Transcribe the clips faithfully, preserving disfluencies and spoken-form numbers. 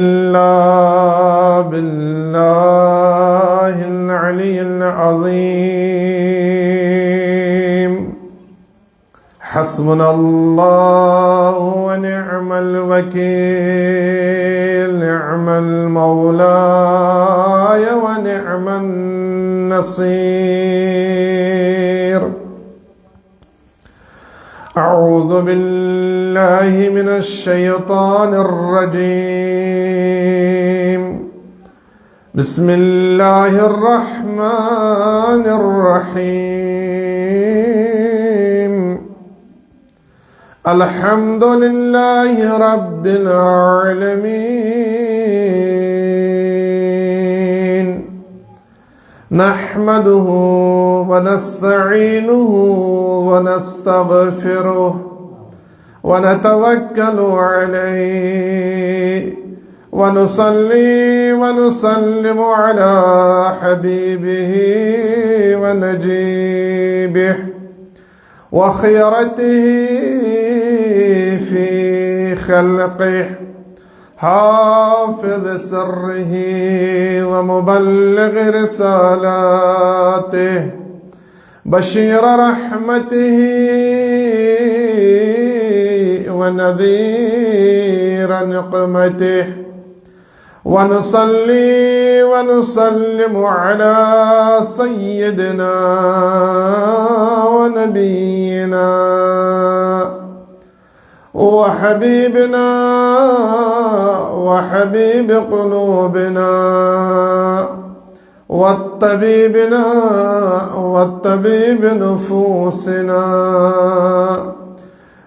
إلا بالله العلي العظيم. حسبنا الله ونعم الوكيل، نعم المولى ونعم النصير. أعوذ بالله من الشيطان الرجيم. بسم الله الرحمن الرحيم. الحمد لله رب العالمين. نحمده ونستعينه ونستغفره ونتوكل عليه ونصلي ونسلم على حبيبه ونجيبه وخيرته في خلقه، حافظ سره ومبلغ رسالاته، بشير رحمته ونذير نقمته، ونصلي ونسلم على سيدنا ونبينا وحبيبنا وحبيب قلوبنا وطبيبنا وطبيب نفوسنا،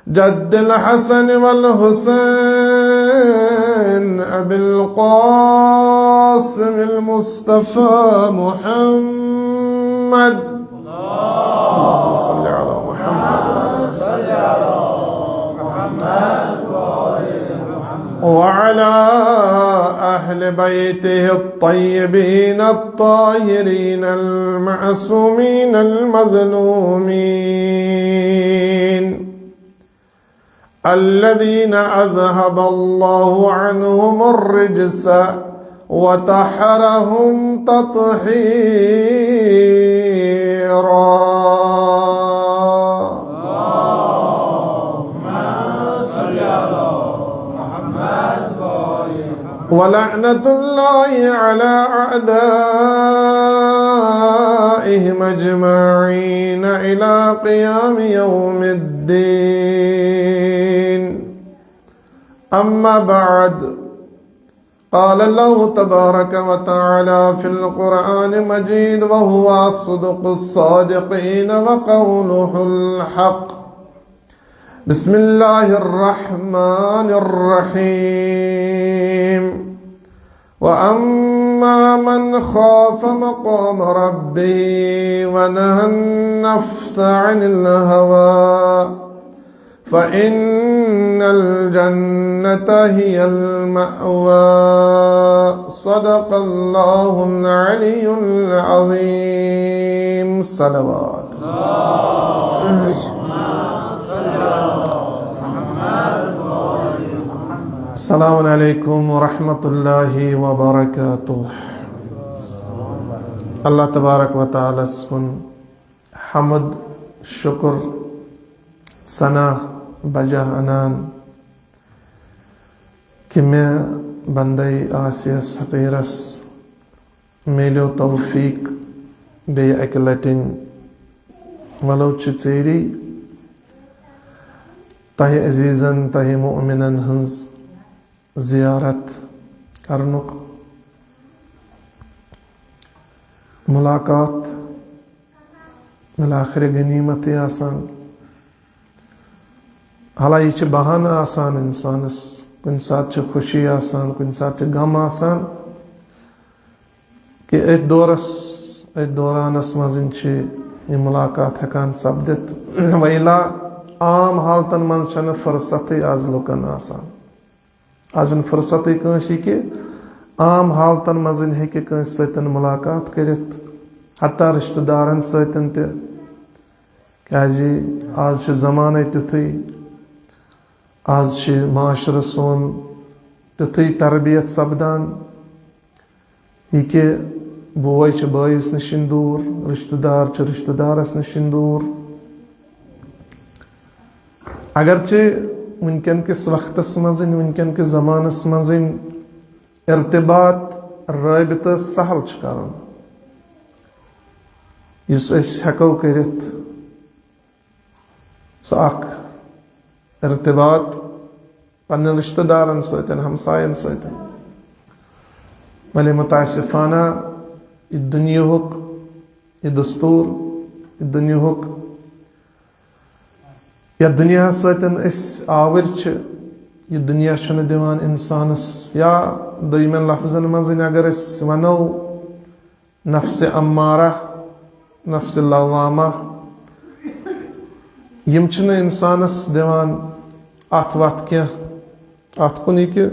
جد الحسن والحسين أبي القاسم المصطفى محمد. اللهم صل على محمد وعلى أهل بيته الطيبين الطاهرين المعصومين المظلومين، الذين أذهب الله عنهم الرجس وطهرهم تطهيرا. ولعنة الله على أعدائهم أجمعين إلى قيام يوم الدين. أما بعد، قال الله تبارك وتعالى في القرآن المجيد وهو أصدق الصادقين وقوله الحق. بسم الله الرحمن الرحيم. وأما من خاف مقام ربه ونهى النفس عن الهوى فإن الجنة هي المأوى. صدق الله العلي العظيم. صلوات. السلام عليكم ورحمة الله وبركاته. اللہ تبارک و تعالیٰ ہس کُن حمد، شکر، ثنا بجا انان کہ مےٚ بندے آسیس حقیرس میلیو توفیق بیٚیہِ اکہِ لٹِنۍ، ولو چھِ ژیری تۄہہِ عزیزن، تۄہہِ مؤمنن ہٕنٛز زیارت کرنُک۔ ملاقات بالآخر غنیمتٕے آسان۔ حالانکہ یہِ چھِ بہانہٕ آسان انسانس، کُنہِ ساتہٕ چھِ خوشی آسان، کُنہِ ساتہٕ چھِ غم آسان، کہ أتھۍ دورس، أتھۍ دورانس منٛز چھِ یہِ ملاقات ہٮ۪کان سپدِتھ۔ ویلا عام حالتن منٛز چھنہٕ فرصتٕے از لُکن آسان۔ از چھنہٕ فرصتٕے کٲنٛسی کہ عام حالتن منٛز ہیٚکہِ کٲنٛسہِ سۭتۍ ملاقات کٔرِتھ، حتیٰ رشتہٕ دارن سۭتۍ تہِ۔ کیازِ از چھُ زمانے تیُتھُے، از چھُ معاشرٕ سون تیُتھُے تربیت سپدان، یہِ کہِ بوے چھُ بٲیِس نِش دوٗر، رشتہٕ دار چھُ رشتہٕ دارس نِش دوٗر۔ اگرچہِ وٕنکیٚن کِس وقتس منٛز، وٕنکیٚن کِس زمانس منٛز ارتباط، رٲبطہٕ سہل چھُ کرُن، یُس أسۍ ہٮ۪کو کٔرِتھ، سُہ اکھ ارتباط پننٮ۪ن رشتہٕ دارن سۭتۍ، ہمساین سۭتۍ۔ ولی متاسفانہ، یہِ دُنیاہُک یہِ دستور، یہِ دُنیاہُک، یتھ دُنیاہس سۭتۍ أسۍ آوٕرۍ چھِ، یہِ دُنیا چھُنہٕ دِوان انسانس، یا دوٚیمٮ۪ن لفظن منٛز اگر أسۍ ونو، نفس امارہ، نفس لوامہ، یِم چھِنہٕ انسانس دِوان اتھ وتھ کینٛہہ، اتھ کُن یہِ کہِ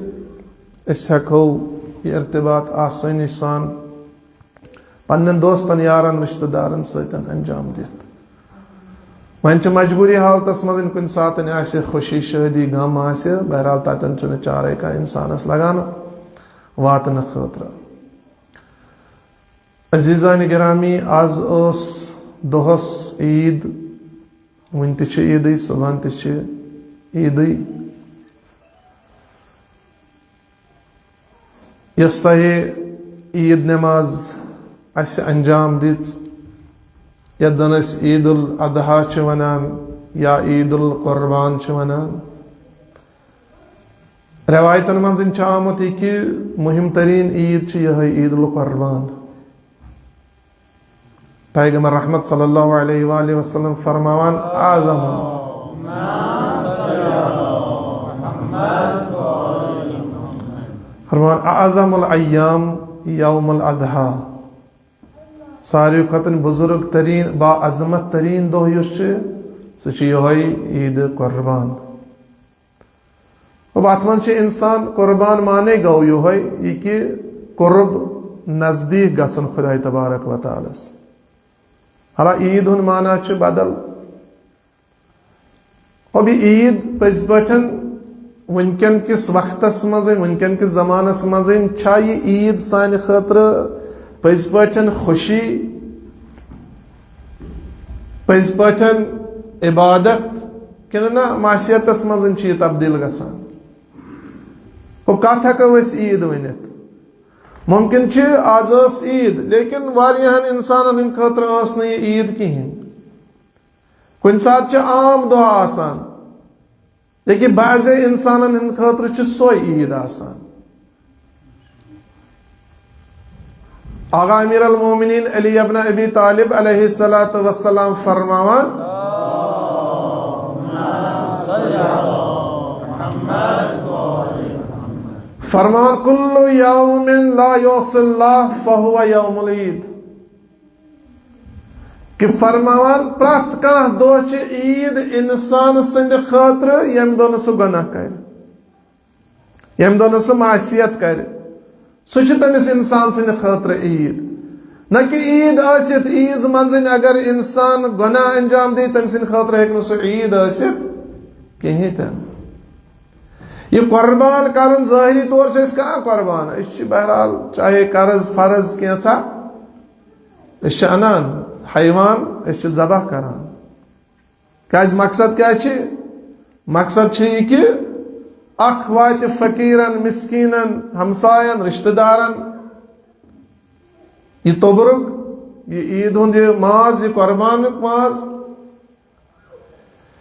أسۍ ہٮ۪کو یہِ ارتباط آسٲنی سان پننٮ۪ن دوستن، یارن، رشتہٕ دارن سۭتۍ انجام دِتھ۔ وۄنۍ چھِ مجبوری حالتس منٛز کُنہِ ساتہٕ آسہِ خوشی، شٲدی، غم آسہِ، بہرحال تتٮ۪ن چھُنہٕ چارے کانٛہہ انسانس لگان واتنہٕ خٲطرٕ۔ عزیزان گرامی، آز ٲس دۄہس عید، وُنہِ تہِ چھِ عیدٕے، صبحن تہِ چھِ عیدٕے۔ یۄس تۄہہِ عید نماز اسہِ انجام دِژ، یتھ زن أسۍ عید الاضحی چھِ ونان یا عید القربان چھِ ونان، روایتن منٛز چھُ آمُت یہِ کہِ مُہِم تریٖن عید چھِ یِہوٚے عید القربان۔ پیغمبر رحمت صلی اللہ علیہ وآلہ وسلم فرماوان، اعظم، فرماوان، اعظم الایام یوم الاضحی۔ ساروی کھۄتہٕ بزرگ تریٖن، با عظمت تریٖن دۄہ یُس چھُ، سُہ چھُ یِہوٚے عید قربان۔ گوٚو، اتھ منٛز چھُ انسان قربان معنی گوٚو یِہوٚے، یہِ کہِ قرب، نزدیٖک گژھُن خداے تبارک و تعالیٰ ہس۔ حالانکہ عید ہُنٛد معنی چھُ بدل۔ گوٚو، یہِ عید پٔزۍ پٲٹھۍ وٕنکیٚن کِس وقتس منٛز، وٕنکیٚن کِس زمانس منٛز چھا یہِ عید سانہِ خٲطرٕ پٔزۍ پٲٹھۍ خوشی، پٔزۍ پٲٹھۍ عبادت، کِنہٕ نہ معصیتس منٛز چھِ یہِ تبدیل گژھان؟ گوٚو، کتھ ہٮ۪کو أسۍ عید ؤنِتھ؟ ممکن چھِ آز ٲس عید، لیکن واریاہن انسانن ہٕنٛدِ خٲطرٕ ٲس نہٕ یہِ عید کِہینۍ۔ کُنہِ ساتہٕ چھِ عام دۄہ آسان، لیکن بعضے انسانن ہٕنٛدِ خٲطرٕ چھِ سۄے عید آسان۔ آقا امیر المومنین علی ابن ابی طالب علیہ الصلوۃ والسلام فرماوان، فرماوان، کل یوم لا یعصی اللہ فہو یوم العید۔ کہ فرماوان، پرٛٮ۪تھ کانٛہہ دۄہ چھِ عید انسان سٕنٛدِ خٲطرٕ، ییٚمہِ دۄہ نہٕ سُہ گۄناہ کرِ، ییٚمہِ دۄہ نہٕ سُہ معصیت کرِ، سُہ چھُ تٔمِس انسان سٕنٛدِ خٲطرٕ عید۔ نہ کہ عید ٲسِتھ، عیٖز منٛزٕنۍ اگر انسان گۄناہ انجام دی، تٔمۍ سٕنٛدِ خٲطرٕ ہیٚکہِ نہٕ سُہ عید ٲسِتھ کِہیٖنۍ تہِ نہٕ۔ یہِ قۄربان کرُن، ظٲہری طور چھِ أسۍ کران قۄربان، أسۍ چھِ بہرحال چاہے قرض فرض کینٛژھا، أسۍ چھِ انان حیوان، أسۍ چھِ ذبح کران۔ کیازِ؟ مقصد کیاہ چھِ؟ مقصد چھِ یہِ کہِ اکھ واتہِ فقیرن، مسکینن، ہمساین، رشتہ دارن یہِ توٚبرُک، یہِ عید ہُنٛد یہِ ماز، یہِ قۄربانُک ماز۔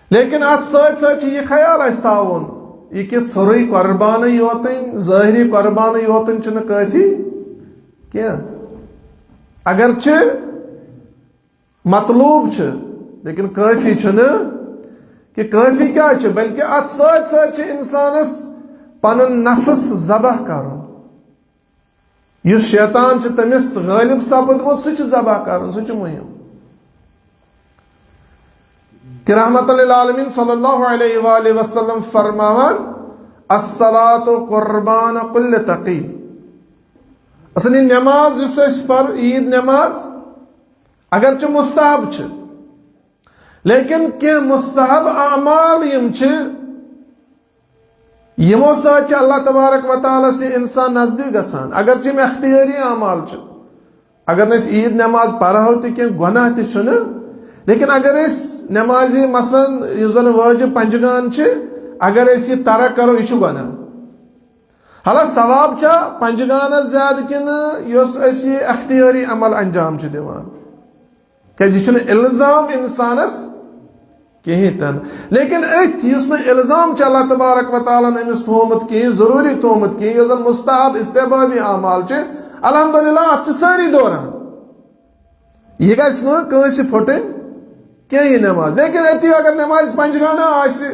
لیکن اتھ سۭتۍ سۭتۍ چھُ یہِ خیال اسہِ تھاوُن، یہِ کہِ ژھوٚرُے قۄربانٕے یوتٕنۍ، ظٲہری قۄربانٕے یوتٕنۍ چھُنہٕ کٲفی کینٛہہ۔ اگرچہِ مطلوب چھُ، لیکن کٲفی چھُنہٕ۔ کہِ کٲفی کیٛاہ چھُ؟ بلکہِ اتھ سۭتۍ سۭتۍ چھُ انسانس پنُن نفس ذبح کرُن۔ یُس شیطان چھُ تٔمِس غٲلب سپُدمُت، سُہ چھُ ذبح کرُن، سُہ چھُ مُہِم۔ کہ رحمت للعالمین صلی اللہ علیہ وآلہ وسلم فرماوان، الصلاۃ قربان کل تقی۔ اصل یہِ نماز یُس أسۍ پر، عید نماز، اگرچہِ مستحب چھِ، لیکن کینٛہہ مستحب اعمال یِم چھِ، یِمو سۭتۍ چھِ اللہ تبارک و تعالیٰ سٕے اِنسان نزدیٖک گژھان۔ اگرچہِ یِم اختیٲری اعمال چھِ، اگر نہٕ أسۍ عیٖد نٮ۪ماز پرہو تہِ کینٛہہ، گۄناہ تہِ چھُنہٕ، لیکن اگر أسۍ نٮ۪مازِ مثلاً یُس زن وٲجِب پنجگان چھِ، اگر أسۍ یہِ ترک کرو، یہِ چھُ گۄناہ۔ حالانکہ ثواب چھا پنجگانس زیادٕ کِنہٕ یۄس أسۍ یہِ اختیٲری عمل انجام چھِ دِوان؟ کیازِ یہِ چھُنہٕ الزام انسانس کِہیٖنۍ تہِ نہٕ۔ لیکن أتھۍ یُس نہٕ الزام چھُ اللہ تبارک و تعالیٰ ہن أمِس تھوٚومُت کِہیٖنۍ، ضروٗری تھوٚومُت کِہیٖنۍ، یُس زن مستحب استحبابی اعمال چھِ، الحمدللہ، اتھ چھِ سٲری دوران۔ یہِ گژھِ نہٕ کٲنٛسہِ پھُٹٕنۍ کینٛہہ یہِ نٮ۪ماز۔ لیکن أتی اگر نٮ۪مازِ پنجگانہ آسہِ،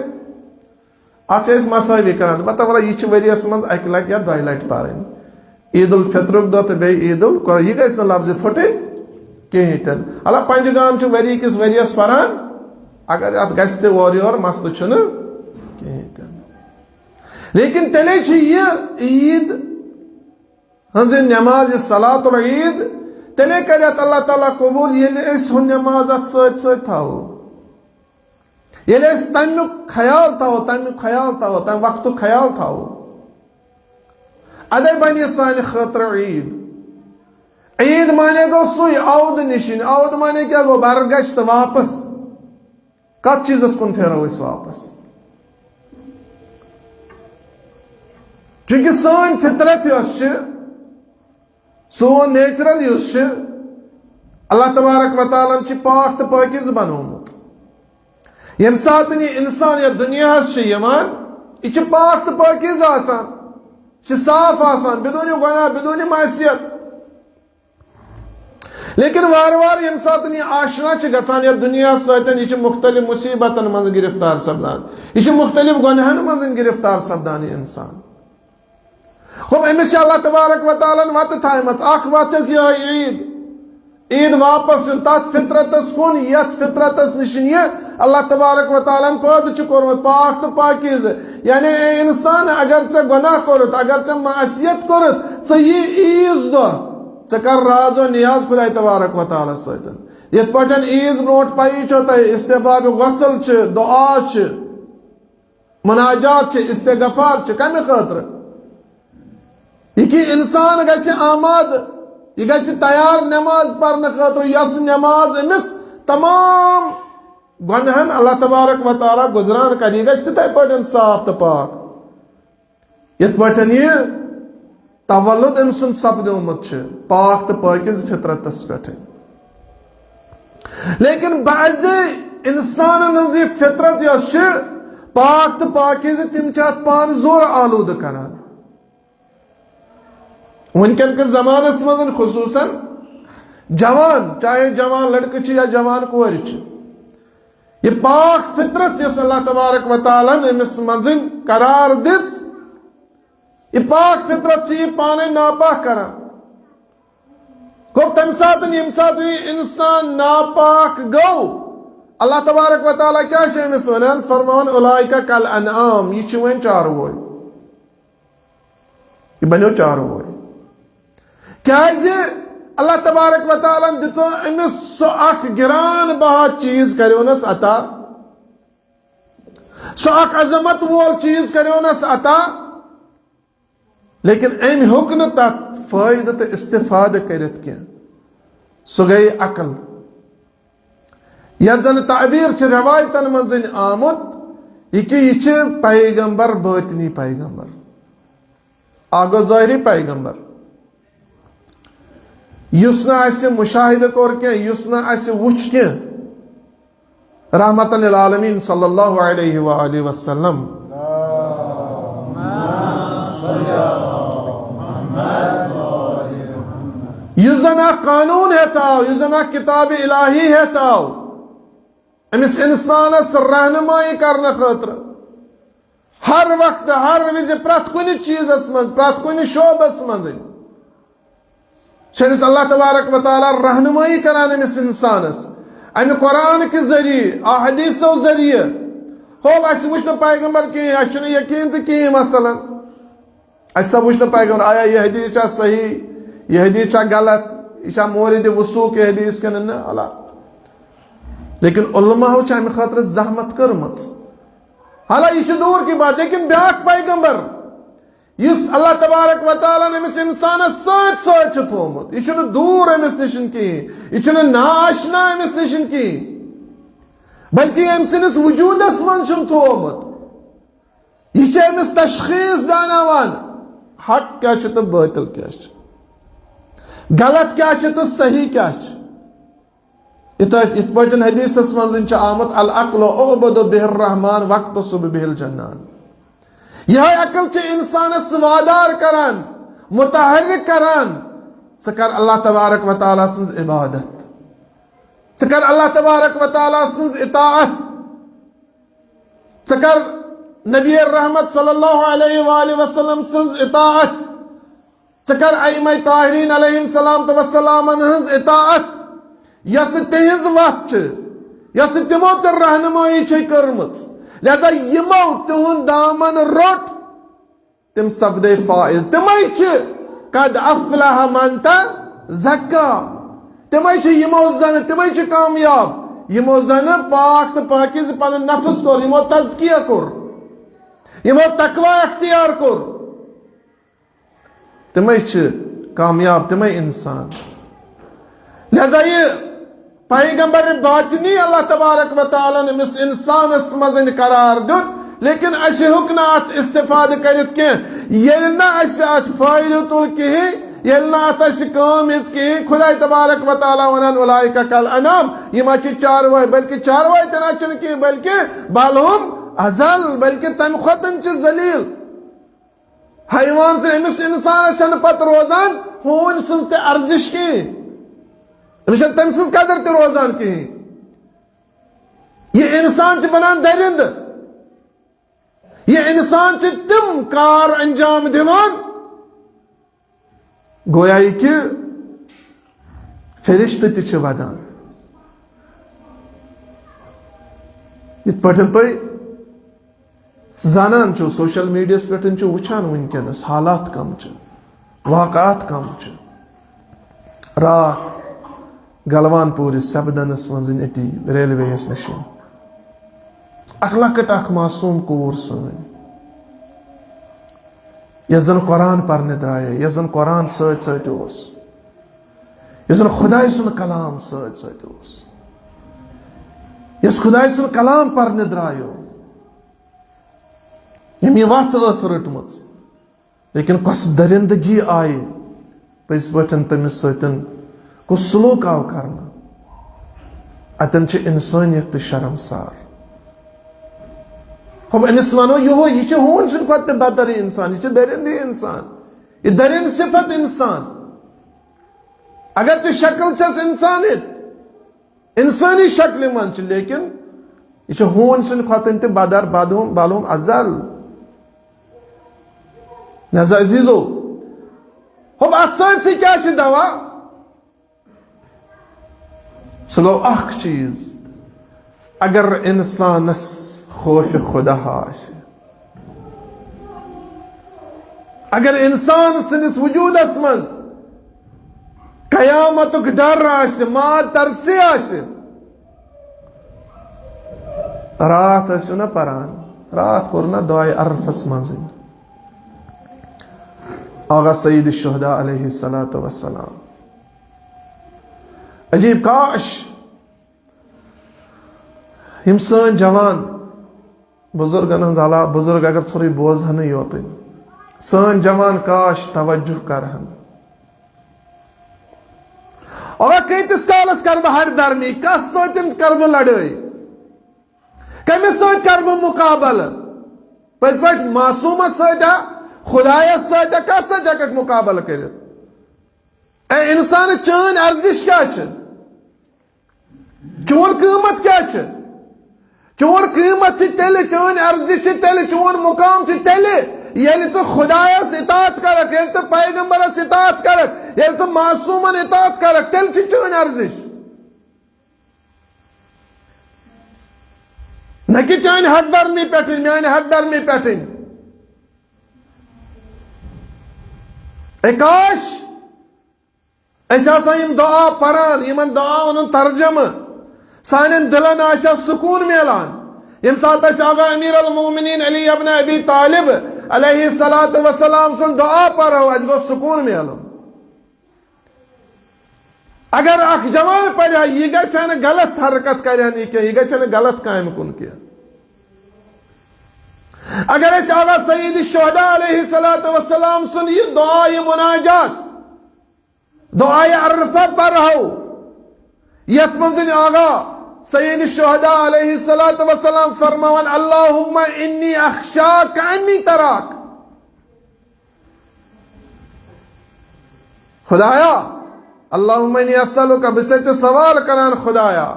اتھ چھِ أسۍ مساوی کران۔ البتہ وَلہٕ، یہِ چھِ ؤریَس منٛز اَکہِ لَٹہِ یا دۄیہِ لَٹہِ پَرٕنۍ۔ عید الفطرُک دۄہ تہٕ بیٚیہِ عید القرآن، یہِ گژھِ نہٕ لفظِ پھُٹٕنۍ کِہیٖنۍ تہِ نہٕ۔ البتہ پنجگان چھِ ؤری کِس ؤریَس پَران، اگر اتھ گژھِ تہِ اورٕ یور، مسلہٕ چھُنہٕ کِہیٖنۍ تہِ نہٕ۔ لیکن تیٚلے چھِ یہِ عید ہٕنٛز یہِ نٮ۪ماز، یہِ صلاۃ العید، تیٚلے کرِ اتھ اللہ تعالیٰ قبول، ییٚلہِ أسۍ ہُہ نٮ۪ماز اتھ سۭتۍ سۭتۍ تھاوو۔ ییٚلہِ أسۍ تَمیُک خیال تھاوو، تَمیُک خیال تھاوو، تَمہِ وقتُک خیال تھاوو، اَدَے بَنہِ یہِ سانہِ خٲطرٕ عیٖد۔ عیٖد معنی گوٚو سُے عودٕ نِشِن۔ عودٕ معنی کیٛاہ گوٚو؟ برگشت، واپس۔ کَتھ چیٖزَس کُن پھیرو أسۍ واپس؟ چونکہ سٲنۍ فطرت یۄس چھِ، سون نیچرل یُس چھُ، اللہ تبارک و تعالیٰ ہن چھُ پاک تہٕ پٲکیٖزٕ بنوومُت۔ ییٚمہِ ساتہٕ یہِ انسان یتھ دُنیاہس چھُ یِوان، یہِ چھُ پاک تہٕ پٲکیٖزٕ آسان، یہِ چھُ صاف آسان، بدون گۄناہ، بدون معصیت۔ لیکن وارٕ وارٕ ییٚمہِ ساتہٕ یہِ آشنا چھُ گژھان یتھ دُنیاہس سۭتۍ، یہِ چھُ مختلف مصیبتن منٛز گرفتار سپدان، یہِ چھُ مختلف گۄناہن منٛز گرفتار سپدان یہِ انسان۔ گوٚو، أمِس چھِ اللہ تبارک و تعالیٰ ہن وَتہٕ تھایمَژ۔ اَکھ وَتھ چھَس یِہوٚے عیٖد۔ عیٖد واپس یُن تَتھ فطرتَس کُن، یَتھ فطرتَس نِش یہِ اللہ تبارک و تعالیٰ ہن پٲدٕ چھُ کوٚرمُت، پاک تہٕ پاکیٖزٕ۔ یعنی، اے اِنسان، اگر ژےٚ گۄناہ کوٚرُتھ، اگر ژےٚ معصیت کوٚرُتھ، ژٕ یہِ عیٖذ دۄہ، ژٕ کر راز و نیاز خداے تبارک و تعالیٰ سۭتۍ۔ یِتھ پٲٹھۍ عیٖذ برونٛٹھ پَیی چھو تۄہہِ، استحباب غسل چھِ، دُعا چھِ۔ مناجات چھِ، استغفار چھِ، کمہِ خٲطرٕ؟ یہِ کہِ انسان گژھِ آمادٕ، یہِ گژھِ تیار نماز پرنہٕ خٲطرٕ، یۄس نماز أمِس تمام گۄنہن اللہ تبارک و تعالیٰ گُزران کرِ، یہِ گژھِ تِتھے پٲٹھۍ صاف تہٕ پاک، یِتھ پٲٹھۍ یہِ تولد أمۍ سُنٛد سپدیومُت چھُ پاک تہٕ پٲکِز فطرتس پٮ۪ٹھٕے۔ لیکن بعضِ انسانن ہٕنٛز یہِ فطرت یۄس چھِ پاک تہٕ پاکیٖزٕ، تِم چھِ اتھ پانہٕ زورٕ آلوٗدٕ کران۔ وٕنکٮ۪ن کِس زمانس منٛز خصوٗصن جوان، چاہے جوان لڑکہٕ چھِ یا جوان کورِ چھِ، یہِ پاک فطرت یۄس اللہ تبارک و تعالیٰ ہن أمِس منٛز قرار دِژ، یہِ پاک فطرت چھِ یہِ پانے ناپاک کران۔ گوٚو، تمہِ ساتہٕ، ییٚمہِ ساتہٕ یہِ انسان ناپاک گوٚو، اللہ تبارک و تعالیٰ کیٛاہ چھِ أمِس ونان؟ فرماوان، "اولئک کل انعام"، یہِ چھُ وۄنۍ چارووے، یہِ بنیو چارووے۔ کیٛازِ؟ اللہ تبارک و تعالیٰ ہن دِژ أمِس سُہ اکھ گران بہا چیٖز کریونس عطا، سُہ اکھ عظمت وول چیٖز کریونس عطا، لیکن أمۍ ہیوٚک نہٕ تتھ فٲیدٕ تہٕ استفادٕ کٔرِتھ کینٛہہ۔ سُہ گٔیے عقل۔ یتھ زن تعبیر چھِ روایتن منٛز آمُت، یہِ کہِ یہِ چھِ پیغمبر، باطنی پیغمبر۔ اکھ گوٚو ظٲہری پیغمبر، یُس نہٕ اسہِ مشاہدٕ کوٚر کینٛہہ، یُس نہٕ اسہِ وُچھ کینٛہہ، رحمتاً للعالمین صلی اللہ علیہ وآلہ وسلم۔ یُس زن اکھ قانون ہیتھ آو، یُس زن اکھ کتاب الہی ہیتھ آو، أمِس انسانس رہنمائی کرنہٕ خٲطرٕ ہر وقتہٕ، ہر وِزِ، پرٛٮ۪تھ کُنہِ چیٖزس منٛز، پرٛٮ۪تھ کُنہِ شعبس منٛز چھِ أمِس اللہ تبارک و تعالیٰ رہنمائی کران أمِس انسانس امہِ قرآن کہِ ذٔریعہٕ، احادیثو ذٔریعہٕ۔ ہو، اسہِ وٕچھ نہٕ پیغمبر کِہیٖنۍ، اسہِ چھُنہٕ یقیٖن تہِ کِہیٖنۍ مثلاً۔ اسہِ سا وٕچھ نہٕ پیغمبر، آیا یہِ حدیث چھا صحیح، یہِ حدیث چھا غلط، یہِ چھا مورد وثوق یہِ حدیث کِنہٕ نہ؟ اللہ۔ لیکن علماہو چھِ امہِ خٲطرٕ زحمت کٔرمٕژ۔ حالانکہ یہِ چھُ دوٗر کی بات، لیکن بیٛاکھ پیغمبر، یُس اللہ تبارک و تعالیٰ ہن أمِس اِنسانس سۭتۍ سۭتۍ چھُ تھوٚومُت، یہِ چھُنہٕ دوٗر أمِس نِش کِہیٖنۍ، یہِ چھُنہٕ ناآشنا أمِس نِش کِہیٖنۍ، بلکہِ أمۍ سٕنٛدِس وجوٗدس منٛز چھُن تھوٚومُت۔ یہِ چھُ أمِس تشخیٖص دیاناوان، حق کیٛاہ چھُ تہٕ باطل کیٛاہ چھُ، غلط کیٛاہ چھُ تہٕ صحیح کیٛاہ چھُ۔ یِتھ، یِتھ پٲٹھۍ حدیثس منٛز چھُ آمُت، "العقل اعبد به الرحمن واقتصب به الجنان۔" یِہوٚے عقل چھِ اِنسانس وادار کران، متحرک کران، ژٕ کر اللہ تبارک و تعالیٰ سٕنٛز عبادت، ژٕ کر اللہ تبارک و تعالیٰ سٕنٛز اطاعت، ژٕ کر نبی رحمت صلی اللہ علیہ وآلہ وسلم سٕنٛز اطاعت، ژٕ کر ائمہ طاہرین علیہم السلام تہٕ وسلامن ہٕنٛز اطاعت، یۄسہٕ تِہنٛز وتھ چھِ، یۄسہٕ تِمو تہِ رہنمٲیی چھے کٔرمٕژ۔ لہذا یِمو تِہُنٛد دامن روٚٹ، تِم سپدے فائز۔ تِمے چھِ قد افلح من تزکا۔ تِمے چھِ یِمو زن، تِمے چھِ کامیاب، یِمو زن پاک تہٕ پاکیزٕ پنُن نفس کوٚر، یِمو تزکیہ کوٚر، یِمو تقوی اختیار کوٚر۔ تِمے چھِ کامیاب، تِمے اِنسان۔ لہذا یہِ پیغمبر باطنی اللہ تبارک و تعالیٰ ہن أمِس اِنسانس منٛز قرار دیُت، لیکن اَسہِ ہیوٚک نہٕ اَتھ استفادٕ کٔرِتھ کینٛہہ۔ ییٚلہِ نہٕ اَسہِ اَتھ فٲیدٕ تُل کِہیٖنۍ، ییٚلہِ نہٕ اَتھ اَسہِ کٲم ہیٚژ کِہیٖنۍ، خداے تبارک و تعالیٰ وَنان، "اولئک کالانعام"، یِم ہا چھِ چاروٲے، بلکہِ چاروٲے تہِ نہ چھِنہٕ کینٛہہ، بلکہِ بل ہم اضل، بلکہِ تَمہِ کھۄتہٕ چھِ ذلیل۔ حیوان سٕنٛز، أمِس اِنسانَس چھَنہٕ پَتہٕ روزان ہوٗنۍ سٕنٛز تہِ ارزش کِہیٖنۍ۔ أمِس چھَنہٕ تٔمۍ سٕنٛز قدر تہِ روزان کِہیٖنۍ۔ یہِ اِنسان چھِ بَنان دٔرِنٛدٕ۔ یہِ اِنسان چھِ تِم کار انجام دِوان، گویا یہِ کہِ فرشتہٕ تہِ چھِ وَدان۔ یِتھ پٲٹھۍ تُہۍ زانان چھِو، سوشل میڈیاہَس پٮ۪ٹھ چھِو وٕچھان وٕنکیٚنَس حالات کَم چھِ، واقعات کَم چھِ۔ راتھ گلوان پوٗرِ سبدنس منٛز أتی ریلوے یس نِش اکھ لۄکٕٹ اکھ معصوم کوٗر سٲنۍ، یۄس زن قرآن پرنہِ درایے، یۄس زن قرآن سۭتۍ سۭتۍ اوس، یۄس زن خدایہِ سُنٛد کلام سۭتۍ سۭتۍ اوس، یۄس خدایہِ سُنٛد کلام پرنہِ درایو، ییٚمۍ یہِ وتھ ٲس رٔٹمٕژ۔ لیکن کۄس درندگی آیہِ پٔزۍ پٲٹھۍ تٔمِس سۭتۍ، کُس سلوک آو کرنہٕ؟ اتٮ۪ن چھِ انسٲنیت تہِ شرمسار۔ ہم أمِس ونو یِہوے، یہِ چھُ ہوٗنۍ سٕنٛدِ کھۄتہٕ تہِ بدتر انسان، یہِ چھُ درندٕ انسان، یہِ درندٕ صفت انسان۔ اگر تہِ شکل چھس انسانیت، انسٲنی شکلہِ منٛز چھُ، لیکن یہِ چھُ ہوٗنۍ سٕنٛدِ کھۄتہٕ تہِ بدتر، بدہم، بلہم، اضل۔ لہذا عزیزو، ہُم اتھ سۭتۍ سۭتۍ کیٛاہ چھِ دوا؟ سُہ گوٚو اکھ چیٖز، اگر انسانس خوف خدا آسہِ، اگر انسان سٕنٛدِس وجوٗدس منٛز قیامتُک ڈر آسہِ، ما ترسہِ آسہِ، راتھ ٲسِو نہ پران، راتھ کوٚر نہ دعایہِ عرفس منٛزٕے آغا سید الشہداء علیہ الصلوۃ والسلام۔ عجیب، کاش یِم سٲنۍ جوان، بُزرگن ہٕنٛز علا-، بُزرگ اگر ژھوٚرُے بوزہنٕے یوتُے، سٲنۍ جوان کاش توجہ کرہن۔ اوا کۭتِس کالس کرٕ بہٕ ہٹھ دھرمی؟ کس سۭتۍ کرٕ بہٕ لڑٲے؟ کٔمِس سۭتۍ کرٕ بہٕ مقابلہٕ؟ پٔزۍ پٲٹھۍ معصومس سۭتۍ ہا، خدایس سۭتۍ ہا، کس سۭتۍ ہٮ۪ککھ مقابلہٕ کٔرِتھ؟ اے انسان، چٲنۍ ارزش کیٛاہ چھِ؟ چون قۭمت کیٛاہ چھُ؟ چون قۭمت چھُ تیٚلہِ، چٲنۍ ارزش چھِ تیٚلہِ، چون مقام چھُ تیٚلہِ، ییٚلہِ ژٕ خدایس اطاعت کرکھ، ییٚلہِ ژٕ پیغمبرس اطاعت کرکھ، ییٚلہِ ژٕ معصومن اطاعت کرکھ، تیٚلہِ چھِ چٲنۍ ارزش۔ نہ کہِ چانہِ ہٹ دھرمی پٮ۪ٹھٕے، میانہِ ہٹ دھرمی پٮ۪ٹھٕے۔ اے کاش، أسۍ آسان یِم دعا پران، یِمن دعاون ہُنٛد ترجمہٕ، سانٮ۪ن دِلن آسہِ ہا سکوٗن میلان، ییٚمہِ ساتہٕ أسۍ آغا امیر المومنین علی ابن ابی طالب علیہ الصلوۃ والسلام سُنٛد دعا پرو، اَسہِ گوٚو سکوٗن میلُن۔ اگر اکھ جوان پرِ ہا، یہِ گژھِ ہا نہٕ غلط حرکت کرِ ہا نہٕ یہِ کینٛہہ، یہِ گژھِ ہا نہٕ غلط کامہِ کُن کینٛہہ۔ اگر أسۍ آغا سید الشہداء علیہ الصلوۃ والسلام سُنٛد یہِ دعا، یہِ مناجات، دعائے عرفہ پرہو، یتھ منٛز آغا سید الشہداء علیہ الصلوۃ والسلام فرماوان، اللہم انی اخشاک انی تراک۔ خدایا، اللہم انی اسألک، بہٕ چھُسے ژےٚ سوال کران خدایا،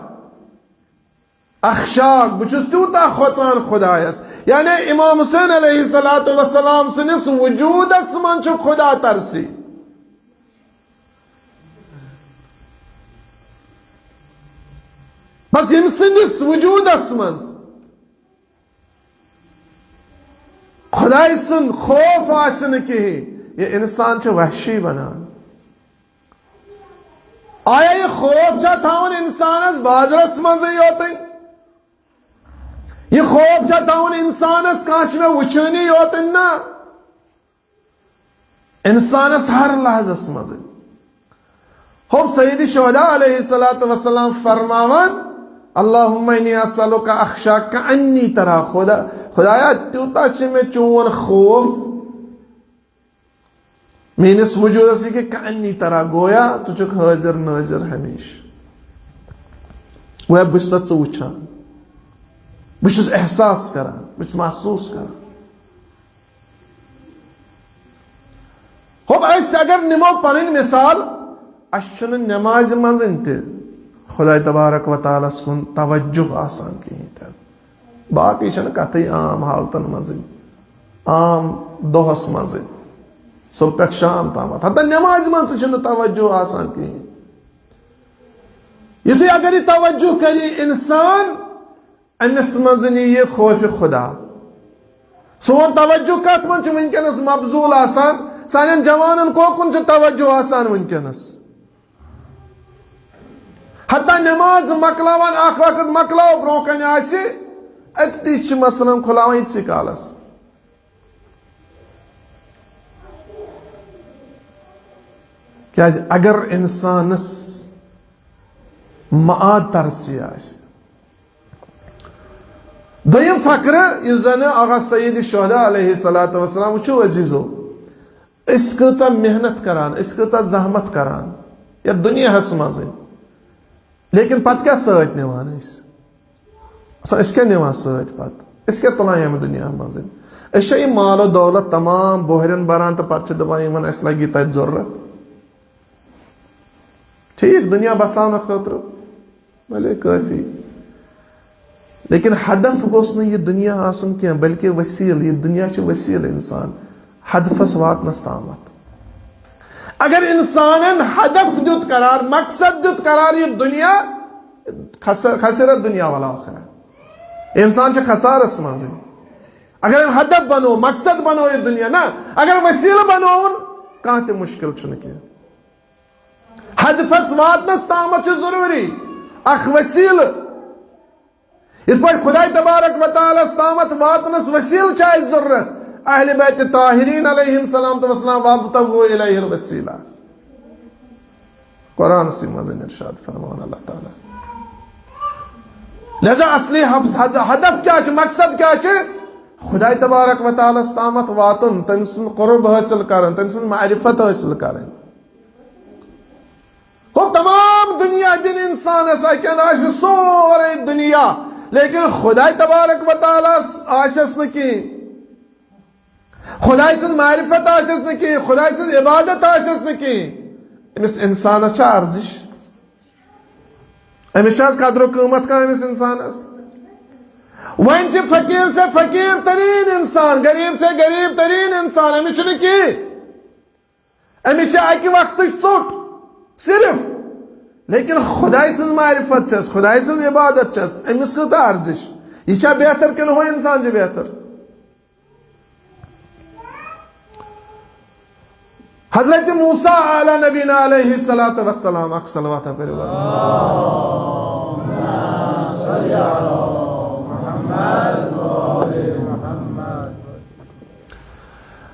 اخشاک، بہٕ چھُس تیوٗتاہ کھۄژان خدایس۔ یعنی امام حسین علیہ الصلوۃ والسلام سٕنٛدِس وجوٗدس منٛز چھُ خدا ترسی۔ بس ییٚمہِ سٕنٛدِس وجوٗدس منٛز خدایہِ سُنٛد خوف آسہِ نہٕ کِہیٖنۍ، یہِ انسان چھُ وحشی بنان۔ آیا یہِ خوف چھا تھاوُن انسانس بازرس منٛزٕے یوتٕے؟ یہِ خوف چھا تھاوُن انسانس کانٛہہ چھُ مےٚ وٕچھٲنی یوتٕے؟ نہ، انسانس ہر لحظس منٛزٕے۔ ہوٚب سید شہداء علیہ الصلوۃ والسلام فرماوان، اللہم انی اسألک اخشاک کأنی ترا، خدا، خدایا، تیوٗتاہ چھُ مےٚ چون خوف میٲنِس وجوٗدس یہِ کہِ کأنی ترا، گویا ژٕ چھُکھ حٲضِر نٲظِر ہمیشہٕ۔ گویا بہٕ چھُسے ژٕ وٕچھان، بہٕ چھُس احساس کران، بہٕ چھُس محسوٗس کران۔ ہوٚب أسۍ اگر نِمو پنٕنۍ مثال، اَسہِ چھُنہٕ نٮ۪مازِ منٛز تہِ خداے تبارک و تعالیٰ ہس کُن توجہ آسان کِہیٖنۍ تہِ نہٕ۔ باقٕے چھَنہٕ کَتھٕے عام حالتن منٛزٕے، عام دۄہس منٛزٕے، صبح پٮ۪ٹھ شام تامَتھ۔ حتیٰ نٮ۪مازِ منٛز تہِ چھُنہٕ توجہ آسان کِہیٖنۍ۔ یُتھُے اگر یہِ توجہ کَرِ اِنسان، أمِس منٛز یی یہِ خوفِ خدا۔ سون توجہ کتھ منٛز چھُ وٕنکیٚنس مبذول آسان؟ سانٮ۪ن جوانن کوکُن چھُ توجہ آسان وٕنکیٚنس؟ حتیٰ نماز مۄکلاوان، اکھ وقت مۄکلاو، برونٛہہ کنہِ آسہِ أتی چھِ مثلاً کھُلاوان ییٖتسٕے کالس۔ کیازِ اگر انسانس معاد ترسی آسہِ۔ دوٚیِم فقرٕ، یُس زن آغا سید شہداء علیہ الصلوۃ والسلام، وٕچھِو عزیزو، أسۍ کۭژاہ محنت کران، أسۍ کۭژاہ زحمت کران یتھ دُنیاہس منٛزٕے، لیکن پتہٕ کیٛاہ سۭتۍ نِوان أسۍ؟ آسان، أسۍ کیٛاہ نِوان سۭتۍ پتہٕ؟ أسۍ کیٛاہ تُلان ییٚمہِ دُنیا منٛزٕے؟ أسۍ چھا یہِ مال و دولت تمام بوہرٮ۪ن بران تہٕ پتہٕ چھِ دپان یِمن اَسہِ لگی تتہِ ضروٗرت؟ ٹھیٖک، دُنیا بساونہٕ خٲطرٕ بلے کٲفی۔ لیکن ہدف گوٚژھ نہٕ یہِ دُنیا آسُن کینٛہہ، بلکہِ وسیٖلہٕ۔ یہِ دُنیا چھُ وسیٖلہٕ اِنسان ہدفس واتنس تامتھ۔ اگر اِنسانن ہدف دیُت قرار، مقصد دیُت قرار، یہِ دُنیا خسر، خسر دُنیا والآخرہ۔ اِنسان چھُ خسارس منٛزٕے۔ اگر أمۍ ہدف بنوو، مقصد بنوو یہِ دُنیا، نہ، اگر وسیٖلہٕ بنووُن، کانٛہہ تہِ مُشکِل چھُنہٕ کینٛہہ۔ ہدفس واتنس تامتھ چھُ ضروٗری اکھ وسیلہٕ۔ یِتھ پٲٹھۍ خداے تبارک و تعالیٰ ہس تامتھ واتنس وسیلہٕ چھُ اسہِ ضرورت، اہل بیت طاہرین علیہم السلام تہٕ وسلام، وابتغوا الیہ الوسیلہ۔ قرآنسٕے منٛز ارشاد فرماوان اللہ تعالیٰ۔ لہذا اصلی حف-، ہد-، ہدف کیٛاہ چھُ، مقصد کیٛاہ چھُ؟ خداے تبارک و تعالیٰ ہس تامتھ واتُن، تٔمۍ سُنٛد قرب حٲصِل کرُن، تٔمۍ سٕنٛز معرفت حٲصِل کرٕنۍ۔ ہُہ تمام دُنیا دِن اِنسانس، اَتٮ۪ن آسہِ سورُے دُنیا، لیکن خداے تبارک و تعالیٰ ہس آسٮ۪س نہٕ کِہیٖنۍ۔ خداے سٕنٛز معرفت آسٮ۪س نہٕ کِہیٖنۍ، خداے سٕنٛز عبادت آسٮ۪س نہٕ کِہیٖنۍ، أمِس اِنسانس چھا ارزش؟ أمِس چھا حظ قدر و قۭمتھ کانٛہہ أمِس اِنسانس؟ وۄنۍ چھِ فقیٖر سے فقیٖر تریٖن اِنسان، غریٖب سے غریٖب تریٖن اِنسان، أمِس چھُنہٕ کِہیٖنۍ۔ أمِس چھِ اَکہِ وقتٕچ ژوٚٹ صرف، لیکن خداے سٕنٛز معرفت چھس، خداے سٕنٛز عبادت چھس، أمِس کۭژاہ ارزش؟ یہِ چھا بہتر کِنہٕ ہُہ اِنسان چھُ بہتر؟ حضرت موسیٰ علی نبینا علیہ الصلوۃ والسلام، اکھ صلوات کٔرِو۔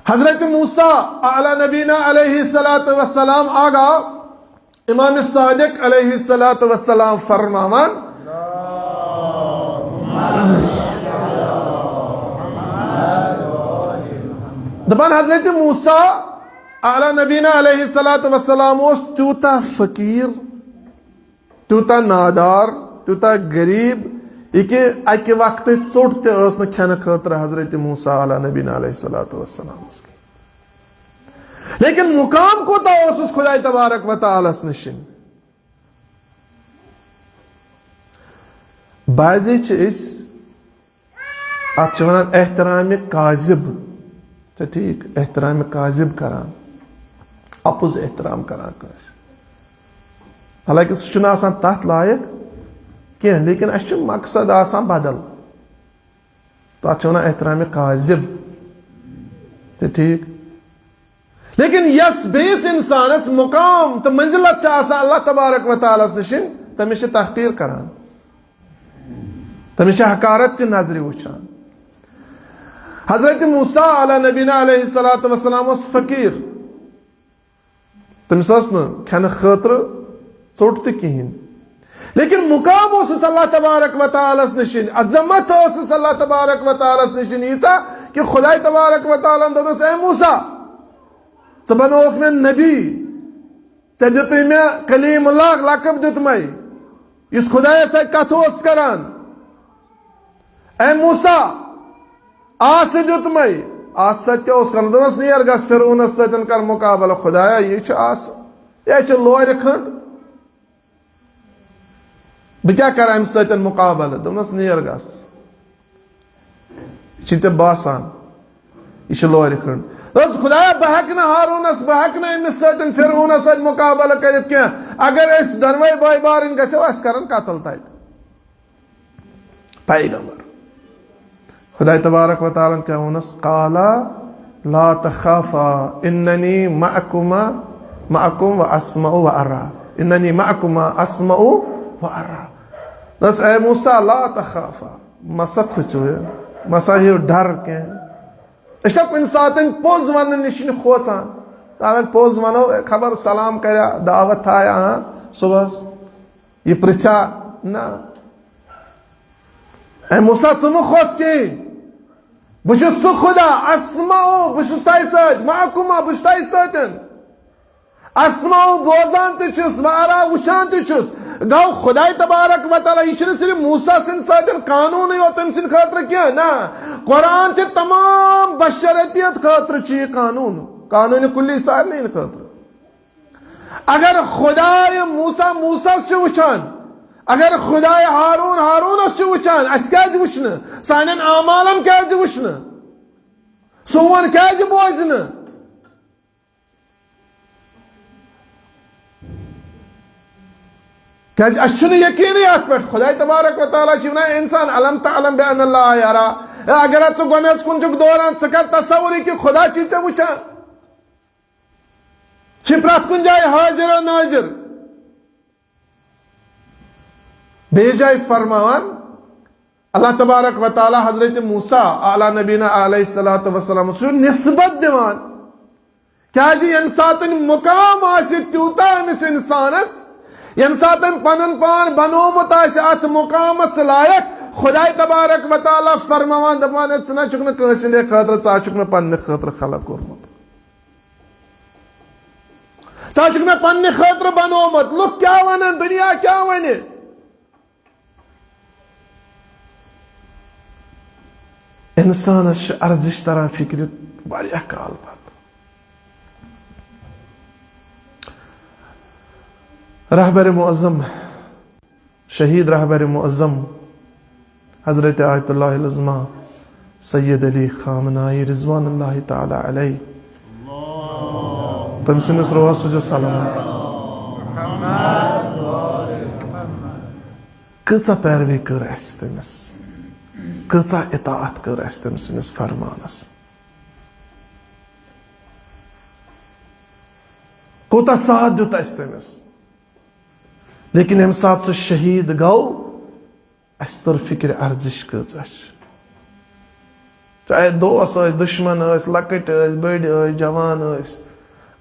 حضرت موسیٰ علی نبینا علیہ الصلوۃ والسلام آگا امام صادق علیہ الصلوۃ والسلام فرماوان، دپان حضرت موسیٰ علی نبینا علیہ الصلوۃ والسلام اوس تیوٗتاہ فقیٖر، تیوٗتاہ نادار، تیوٗتاہ غریٖب، یہِ کہِ اَکہِ وقتہٕ ژوٚٹ تہِ ٲس نہٕ کھٮ۪نہٕ خٲطرٕ حضرت موسیٰ علی نبینا علیہ الصلوۃ والسلامس کینٛہہ۔ لیکن مقام کوٗتاہ اوسُس خداے تبارک و تعالیٰ ہس نِش؟ بعضے چھِ أسۍ، اَتھ چھِ وَنان احترام کاذب۔ چھا ٹھیٖک؟ احترام کاذب کران، اَپُز احترام کران کٲنٛسہِ۔ حالانکہ سُہ چھُنہٕ آسان تَتھ لایق کینٛہہ، لیکن اَسہِ چھُ مقصد آسان بدل۔ تَتھ چھِ وَنان احترام کاذب۔ چھا ٹھیٖک؟ لیکن یس بیٚیِس انسانس مقام تہٕ منزلت چھِ آسان اللہ تبارک و تعالیٰ ہس نِش، تٔمِس چھِ تحقیٖر کران، تٔمِس چھِ حقارت تہِ نظرِ وٕچھان۔ حضرت موسیٰ علی نبینا علیہ الصلوۃ والسلام اوس فقیٖر، تٔمِس ٲس نہٕ کھٮ۪نہٕ خٲطرٕ ژوٚٹ تہِ کِہیٖنۍ۔ لیکن مقام اوسُس اللہ تبارک و تعالیٰ ہس نِش، عظمت ٲسٕس اللہ تبارک و تعالیٰ ہس نِش ییٖژاہ کہِ خداے تبارک و تعالیٰ ہن دوٚپنس، "اے موسیٰ، ژٕ بنووُکھ مےٚ نبی، ژےٚ دیُتُے مےٚ کلیم اللہ لقب دیُتمَے، یُس خدایس سۭتۍ کتھ اوس کران۔ اے موسیٰ، آسہٕ دیُتمَے، آسہٕ سۭتۍ کیٛاہ اوس کران؟ دوٚپنس، نیر گژھ فرعونس سۭتۍ کر مقابلہٕ، خدایا، یہِ چھُ آسہٕ، یہِ چھُ لورِ کھنٛڈ۔" بہٕ کیٛاہ کرٕ اَمہِ سۭتۍ مُقابلہٕ؟ دوٚپنَس، "نیر گژھ۔ یہِ چھُے ژےٚ باسان، یہِ چھُ لورِ کھنٛڈ۔" دوٚپُس، "خدایا، بہٕ ہٮ۪کہٕ نہٕ ہارونَس، بہٕ ہٮ۪کہٕ نہٕ أمِس سۭتۍ، فرعونَس سۭتۍ مُقابلہٕ کٔرِتھ کینٛہہ۔ اگر أسۍ دۄنوَے بٲے بارٕنۍ گژھو، اَسہِ کَرَن قتل تَتہِ۔" پیغمبر۔ خداے تبارک و تعالیٰ ہن کیٛاہ ووٚنُس؟ "قالا لا تخافا اننی معکما، معکم و اسمع و ارا۔ اننی معکما اسمع و ارا۔" دوٚپُس، "اے موسیٰ، لا تخافا، مہ سا کھوٗژِو، مہ سا ہیٚیِو ڈر کینٛہہ۔" أسۍ چھِنہ کُنہِ ساتہٕ پوٚز وننہٕ نِش چھِنہٕ کھوژان۔ اگر پوٚز ونو، خبر سلام کریا، دعوت تھایا، ہاں، صبحس۔ یہِ پرژھا؟ نہ۔ اے موسیٰ، ژٕ مہٕ کھوژ کِہیٖنۍ۔ بہٕ چھُس سُہ خدا، اسمع، بہٕ چھُس تۄہہِ سۭتۍ، معکما، بہٕ چھُس تۄہہِ سۭتۍ۔ اسمع، بوزان تہِ چھُس، و ارا، وٕچھان تہِ چھُس۔ گوٚو خداے تبارک و تعالیٰ، یہِ چھُنہٕ صرف موسیٰ سٕنٛدِ سۭتۍ قانوٗنٕے یوت تٔمۍ سٕنٛدِ خٲطرٕ کینٛہہ، نہ، قرآن چھِ تمام بشریت خٲطرٕ چھُ یہِ قانوٗن، قانوٗن کُلی سارنٕے ہٕنٛدِ خٲطرٕ۔ اگر خداے موسیٰ موسیٰ ہس چھُ وٕچھان، اگر خداے ہارون ہارونس چھُ وٕچھان، اسہِ کیازِ وٕچھنہٕ؟ سانٮ۪ن اعمالن کیازِ وٕچھنہٕ؟ سون کیازِ بوزِ نہٕ؟ کیازِ اسہِ چھُنہٕ یقینٕے اتھ پٮ۪ٹھ۔ خداے تبارک و تعالیٰ چھُ ونان، انسان، الم تعلم بان اللہ یرا۔ اے، اگر ژٕ گۄنہس کُن چھُکھ دوران، ژٕ کر تصور یہِ کہِ خدا چھُے ژےٚ وٕچھان۔ چھِ پرٛٮ۪تھ کُنہِ جایہِ حٲضِر و نٲظِر۔ بیٚیِس جایہِ فرماوان اللہ تبارک و تعالیٰ حضرت موسیٰ علی نبینا علیہ الصلوۃ والسلام سُہ نسبت دِوان۔ کیازِ ییٚمہِ ساتہٕ مُقام آسہِ تیوٗتاہ أمِس اِنسانَس، ییٚمہِ ساتہٕ أمۍ پَنُن پان بنوومُت آسہِ اَتھ مُقامَس لایق، خداے تبارک و تعالیٰ فرماوان دَپان، "ہے، ژٕ نہ چھُکھ نہٕ کٲنٛسہِ ہِنٛدِ خٲطرٕ، ژٕ ہا چھُکھ مےٚ پنٛنہِ خٲطرٕ خلق کوٚرمُت۔" ژٕ ہا چھُکھ مےٚ پننہِ خٲطرٕ بنوومُت۔ لُکھ کیٛاہ ونن؟ دُنیا کیٛاہ ونہِ؟ انسانس چھِ ارزش تران فکرِ واریاہ کال پتہٕ۔ رہبر معظم، شہید رہبر معظم حضرت آیت اللہ العظمی سید علی خامنائی رضوان اللہ تعالی علیہ، تٔمۍ سٕنٛدِس روحس سوٗزِو سلام۔ کۭژاہ پیروی کٔر اَسہِ تٔمِس، کۭژاہ اطاعت کٔر اَسہِ تٔمۍ سٕنٛدِس فرمانس، کوٗتاہ ساتھ دیُت اَسہِ تٔمِس۔ لیکن ییٚمہِ ساتہٕ سُہ شہید گوٚو، اَسہِ توٚر فِکرِ ارزش کۭژاہ چھِ۔ چاہے دوس ٲسۍ، دُشمن ٲسۍ، لۄکٕٹۍ ٲسۍ، بٔڑۍ ٲسۍ، جوان ٲسۍ،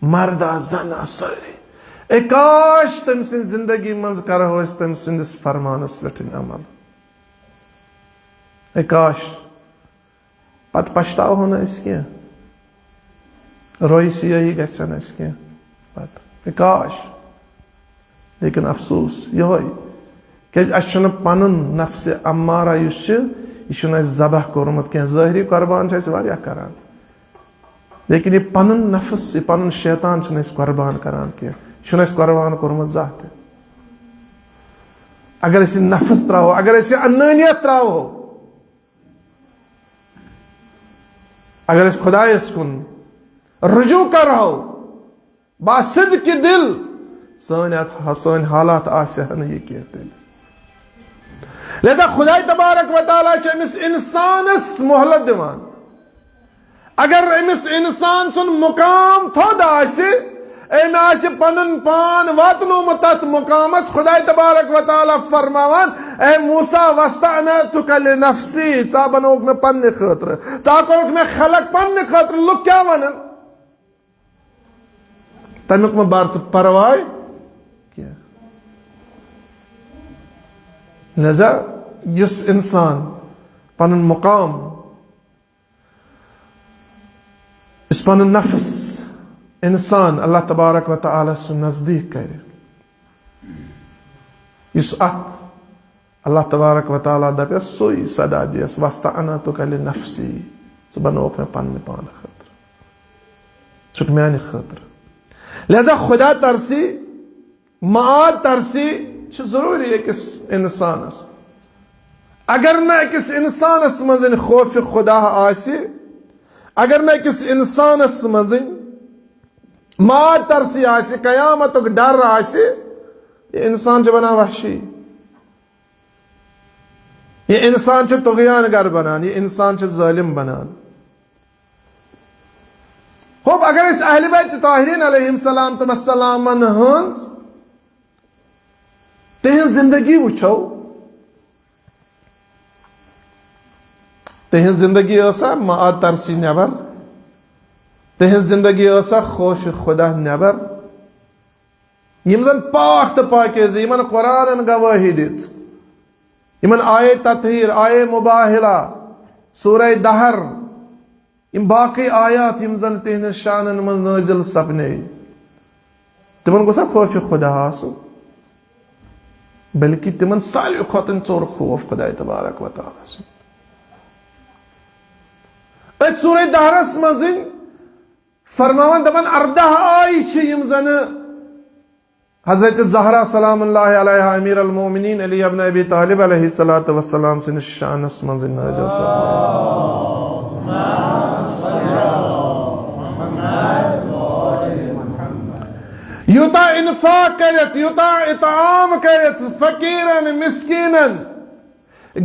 مرد آسہٕ، زن آسہٕ، سٲری۔ اے کاش، تٔمۍ سٕنٛز زندگی منٛز کرہو أسۍ تٔمۍ سٕنٛدِس فرمانس پٮ۪ٹھ عمل۔ اے کاش، پتہٕ پچھتاوہو نہٕ أسۍ کینٛہہ، رویہِ سیٲہی گژھِ نہٕ اَسہِ کینٛہہ پتہٕ۔ اے کاش! لیکن افسوس یِہوٚے، کیٛازِ اَسہِ چھُنہٕ پنُن نفسِ امارہ یُس چھُ، یہِ چھُنہٕ اَسہِ ذبح کوٚرمُت کینٛہہ۔ ظٲہری قربان چھِ أسۍ واریاہ کران، لیکن یہِ پنُن نفس، یہِ پنُن شیطان چھُنہٕ أسۍ قربان کران کینٛہہ، یہِ چھُنہٕ اَسہِ قربان کوٚرمُت زانٛہہ تہِ۔ اگر أسۍ یہِ نفس ترٛاوو، اگر أسۍ یہِ انٲنیت ترٛاوو، اگر أسۍ خۄدایَس کُن رجوع کرہو، باصدق دل، سٲنۍ اتھ، سٲنۍ حالات آسہِ ہا نہٕ یہِ کینٛہہ تیٚلہِ۔ لہذا خداے تبارک و تعالیٰ چھُ أمِس انسانس مۄہلت دِوان۔ اگر أمِس انسان سُنٛد مقام تھوٚد آسہِ، أمۍ آسہِ پنُن پان واتنومُت تتھ مقامس، خداے تبارک و تعالیٰ فرماوان، "اے موسیٰ، واصطنعتک لنفسی، ژٕ بنووُکھ مےٚ پننہِ خٲطرٕ، ژٕ کوٚرُکھ مےٚ خلق پننہِ خٲطرٕ۔" لُکھ کیٛاہ ونن؟ تمیُک مہ بر ژٕ پرواے کینٛہہ۔ لہذا یُس انسان پنُن مقام، یُس پنُن نفس انسان اللہ تبارک و تعالیٰ سٕنٛد نزدیٖک کرِ، یُس اتھ اللہ تبارک و تعالیٰ دپٮ۪س، سُے صدا دِیَس، "واصطنعتک لنفسی"، ژٕ بنووُکھ مےٚ پننہِ پانہٕ خٲطرٕ، ژٕ چھُکھ میانہِ خٲطرٕ۔ لہذا خدا ترسی، معاد ترسی چھُ ضروٗری أکِس انسانس۔ اگر نہٕ أکِس انسانس منٛز خوف خدا آسہِ، اگر نہٕ أکِس انسانس منٛز معاد ترسی آسہِ، قیامتُک ڈر آسہِ، یہِ انسان چھُ بنان وحشی۔ یہِ انسان چھُ طغیان گر بنان، یہِ انسان چھُ ظٲلم بنان۔ ہوب اگر أسۍ اہل بیت طاہرین علیہم السلام تہٕ وسلامن ہٕنٛز، تِہنٛز زندگی وٕچھو، تِہنٛز زندگی ٲسا معاد ترسی نٮ۪بر؟ تِہنٛز زندگی ٲسا خوف خدا نٮ۪بر؟ یِم زن پاک تہٕ پاکیزٕ، یِمن قرآنن گوٲہی دِژ، یِمن آیے تطہیر، آیے مباہلہ، سورہ دہر، یِم باقٕے آیات یِم زن تِہنٛدٮ۪ن شانن منٛز نٲزِل سپنے، تِمن گوٚژھ خوف خدا آسُن، بلکہِ تِمن ساروی کھۄتہٕ ژوٚر خوف خداے تبارک و تعالیٰ سُنٛد۔ أتھۍ سورہ دہرس منٛز فرماوان، دپان، اردہ آیہِ چھِ یِم زن حضرت زہرا سلام اللہ علیہا، امیر المومنین علی ابن ابی طالب علیہ الصلوۃ والسلام سٕنٛدِس شانس منٛز نٲزِل سپدے۔ یوٗتاہ انفاق کٔرِتھ، یوٗتاہ اطعام کٔرِتھ، فقیرن، مسکینن،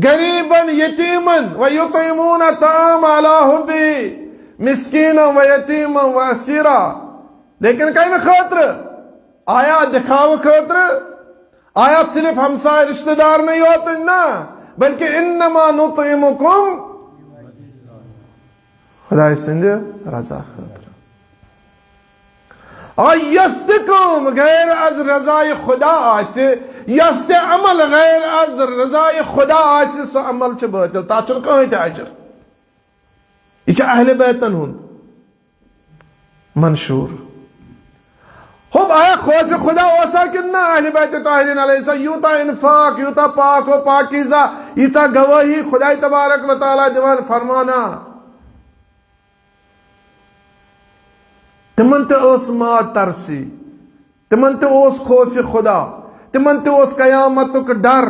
غریبن، یتیمن، و یطعمون الطعام علی حبہ، مسکینا و یتیما و اسیرا۔ لیکن کمہِ خٲطرٕ؟ آیا دکھاوٕ خٲطرٕ؟ آیا صرف ہمسایہِ رشتہٕ دارنٕے یوت؟ نہ، بلکہ انما نطعمکم خداے سٕنٛدِ رضا خٲطرٕ۔ آ، یۄس تہِ کٲم غیر از رضای خدا آسہِ، یۄس تہِ عمل غیر از رضای خدا آسہِ، سُہ عمل چھُ باطل، تَتھ چھُنہٕ کٕہٕنۍ تہِ اجر۔ یہِ چھُ اہل بیتن ہُنٛد منشور۔ ہوٚب آیا خوف خدا اوسا کِنہٕ نہ؟ اہل بیت طاہرین علیہ السلام یوٗتاہ انفاق، یوٗتاہ پاک و پاکیزہ، ییٖژاہ گوٲہی خداے تبارک و تعالیٰ دِوان فرمانا۔ تِمن تہِ ٲس مات ترسی، تِمن تہِ اوس خوف خدا، تِمن تہِ اوس قیامتُک ڈر۔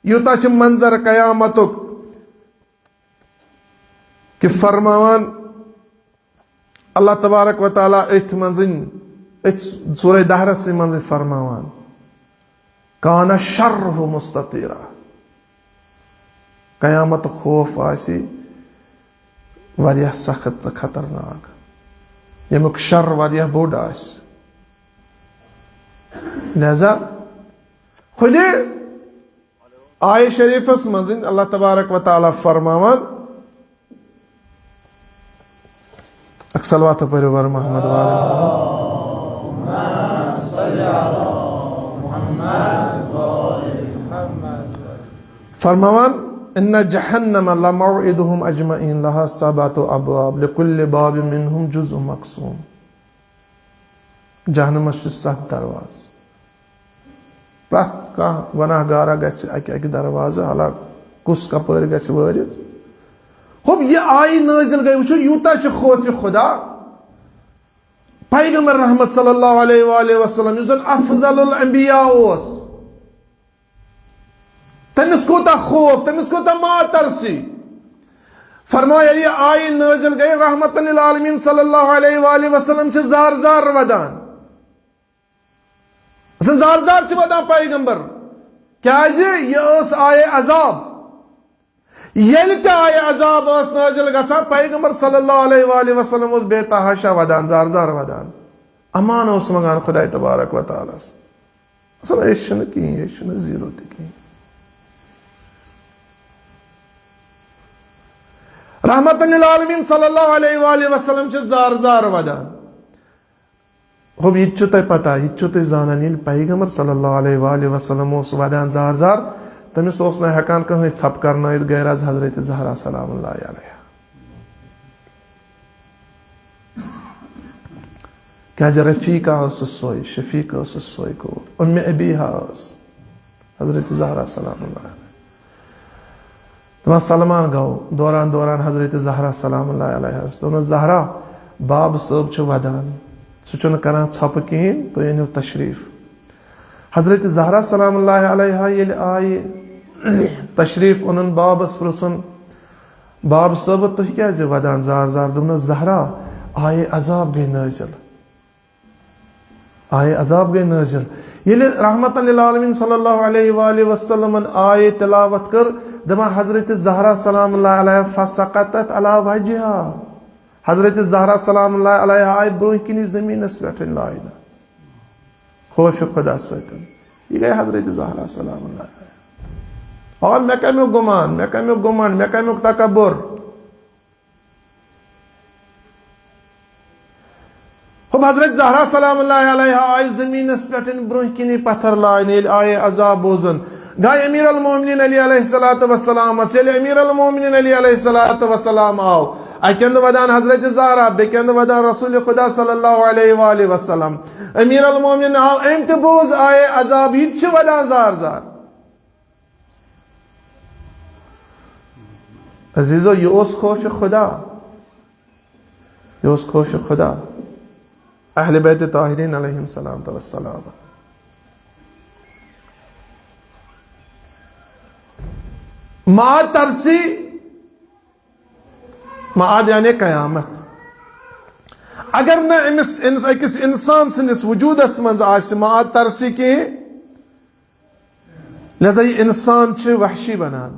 یوٗتاہ چھُ منظر قیامتُک کہِ فرماوان اللہ تبارک و تعالیٰ أتھۍ منٛزٕے، أتھۍ سورہ دہرسٕے منٛزٕے فرماوان، کان شرہ مستطیرا۔ قیامت خوف آسہِ واریاہ سخت تہٕ خطرناک، ییٚمیُک شر واریاہ بوٚڑ آسہِ۔ لہذا خودِ آیہِ شریفس منٛز اللہ تبارک و تعالیٰ فرماوان، اکھ صلوات پٔرِو بر محمد وال۔ فرماوان، ان جہنم لموعدهم اجمعین، لها سبعة ابواب، لكل باب منهم جزء مقسوم۔ جہنمس چھِ ستھ دروازٕ۔ پرٛٮ۪تھ کانٛہہ گۄناہ گارا گژھِ اکہِ اکہِ دروازٕ، حالانکہ کُس کپٲرۍ گژھِ وٲرِتھ۔ ہوٚب، یہِ آیہِ نٲزِل گٔے، وٕچھِو، یوٗتاہ چھُ خوفِ خدا۔ پیغمبر رحمت صلی اللہ علیہ وآلہ وسلم، یُس زن افضل الانبیاء اوس، تٔمِس کوٗتاہ خوف، تٔمِس کوٗتاہ ماترسی۔ فرمایا، ییٚلہِ یہِ آیہِ نٲزِل گٔے، رحمت للعالمین صلی اللہ علیہ وآلہ وسلم چھِ زار زار ودان۔ زن زار زار چھِ ودان پیغمبر۔ کیازِ؟ یہِ ٲس آیہِ عذاب۔ ییٚلہِ تہِ آیہِ عذاب ٲس نٲزِل گژھان، پیغمبر صلی اللہ علیہ وآلہ وسلم اوس بے تحاشا ودان، زار زار ودان۔ امان اوس منگان خداے تبارک و تعالیٰ ہس۔ اصل أسۍ چھِنہٕ کِہیٖنۍ، أسۍ چھِنہٕ زیٖرو تہِ کِہیٖنۍ۔ رحمت للعالمین صلی اللہ علیہ وآلہ وسلم چھِ زار زار ودان۔ ہوٚب، یہِ تہِ چھُ تۄہہِ پتہ، یہِ تہِ چھُو تُہۍ زانان، ییٚلہِ پیغمبر صلی اللہ علیہ وآلہ وسلم اوس ودان زار زار، تٔمِس اوس نہٕ ہٮ۪کان کٕہٕنۍ ژھۄپہٕ کرنٲیِتھ غیر از حضرت زہرا سلام اللہ علیہا۔ کیازِ رفیقہ ٲسٕس سۄے، شفیقہ ٲسٕس سۄے کوٗر، اُمِ ابیہا ٲس حضرت زہرا سلام اللہ علیہا۔ دپان سلمان گوٚو دوران دوران حضرت زہرا سلام اللہ علیہس۔ دوٚپنس، زہرا، باب صٲب چھُ ودان، سُہ چھُنہٕ کران ژھۄپہٕ کِہیٖنۍ، تُہۍ أنِو تشریٖف۔ حضرت زہرا سلام اللہ علیہا ییٚلہِ آیہِ، تشریٖف اوٚنُن بابس، پرٛژھُن، باب صٲبہ، تُہۍ کیازِ ودان زار زار؟ دوٚپنس، زہرا، آیے عذاب گٔے نٲزِل۔ آیے عذاب گٔے نٲزِل۔ ییٚلہِ رحمت للعالمین صلی اللہ علیہ وآلہ وسلمن آیے تلاوت کٔر، دپان حضرت زہرا سلام اللہ علیہا، فسقطت علی وجہہا۔ حضرت زہرا سلام اللہ علیہا آیہِ برونٛہہ کِنی زٔمیٖنس پٮ۪ٹھ لاینہٕ۔ خوفِ خدا سۭتۍ۔ یہِ گٔے حضرت زہرا سلام اللہ علیہا۔ اور مےٚ کمیُک گُمان، مےٚ کمیُک گُمان، مےٚ کمیُک تکبر؟ ہُم حضرت زہرا سلام اللہ علیہا آیہِ زٔمیٖنَس پٮ۪ٹھ برٛونٛہہ کِنی پتھر لاینہٕ، ییٚلہِ آیہِ عذاب بوزُن۔ گٔے امیر المومنین علی علیہ الصلوۃ والسلامس، ییٚلہِ امیر المومنین علی علیہ الصلوۃ والسلام آو، اَکہِ اندٕ ودان حضرت زہرا، بیٚکہِ اندٕ ودان رسول خدا صلی اللہ علیہ وآلہ وسلم۔ امیر المومنین آو، أمۍ تہِ بوز آیہِ عذاب، یہِ تہِ چھُ ودان زار زار۔ عزیزو، یہِ اوس خوفِ خدا، یہِ اوس خوفِ خدا۔ اہل بیت طاہرین علیہم الصلوۃ والسلام۔ معاد ترسی، معاد یعنی قیامت۔ اگر نہٕ أمِس اِنس-، أکِس اِنسان سٕنٛدِس وجوٗدس منٛز آسہِ معاد ترسی کینٛہہ، لہذا یہِ اِنسان چھِ وحشی بنان۔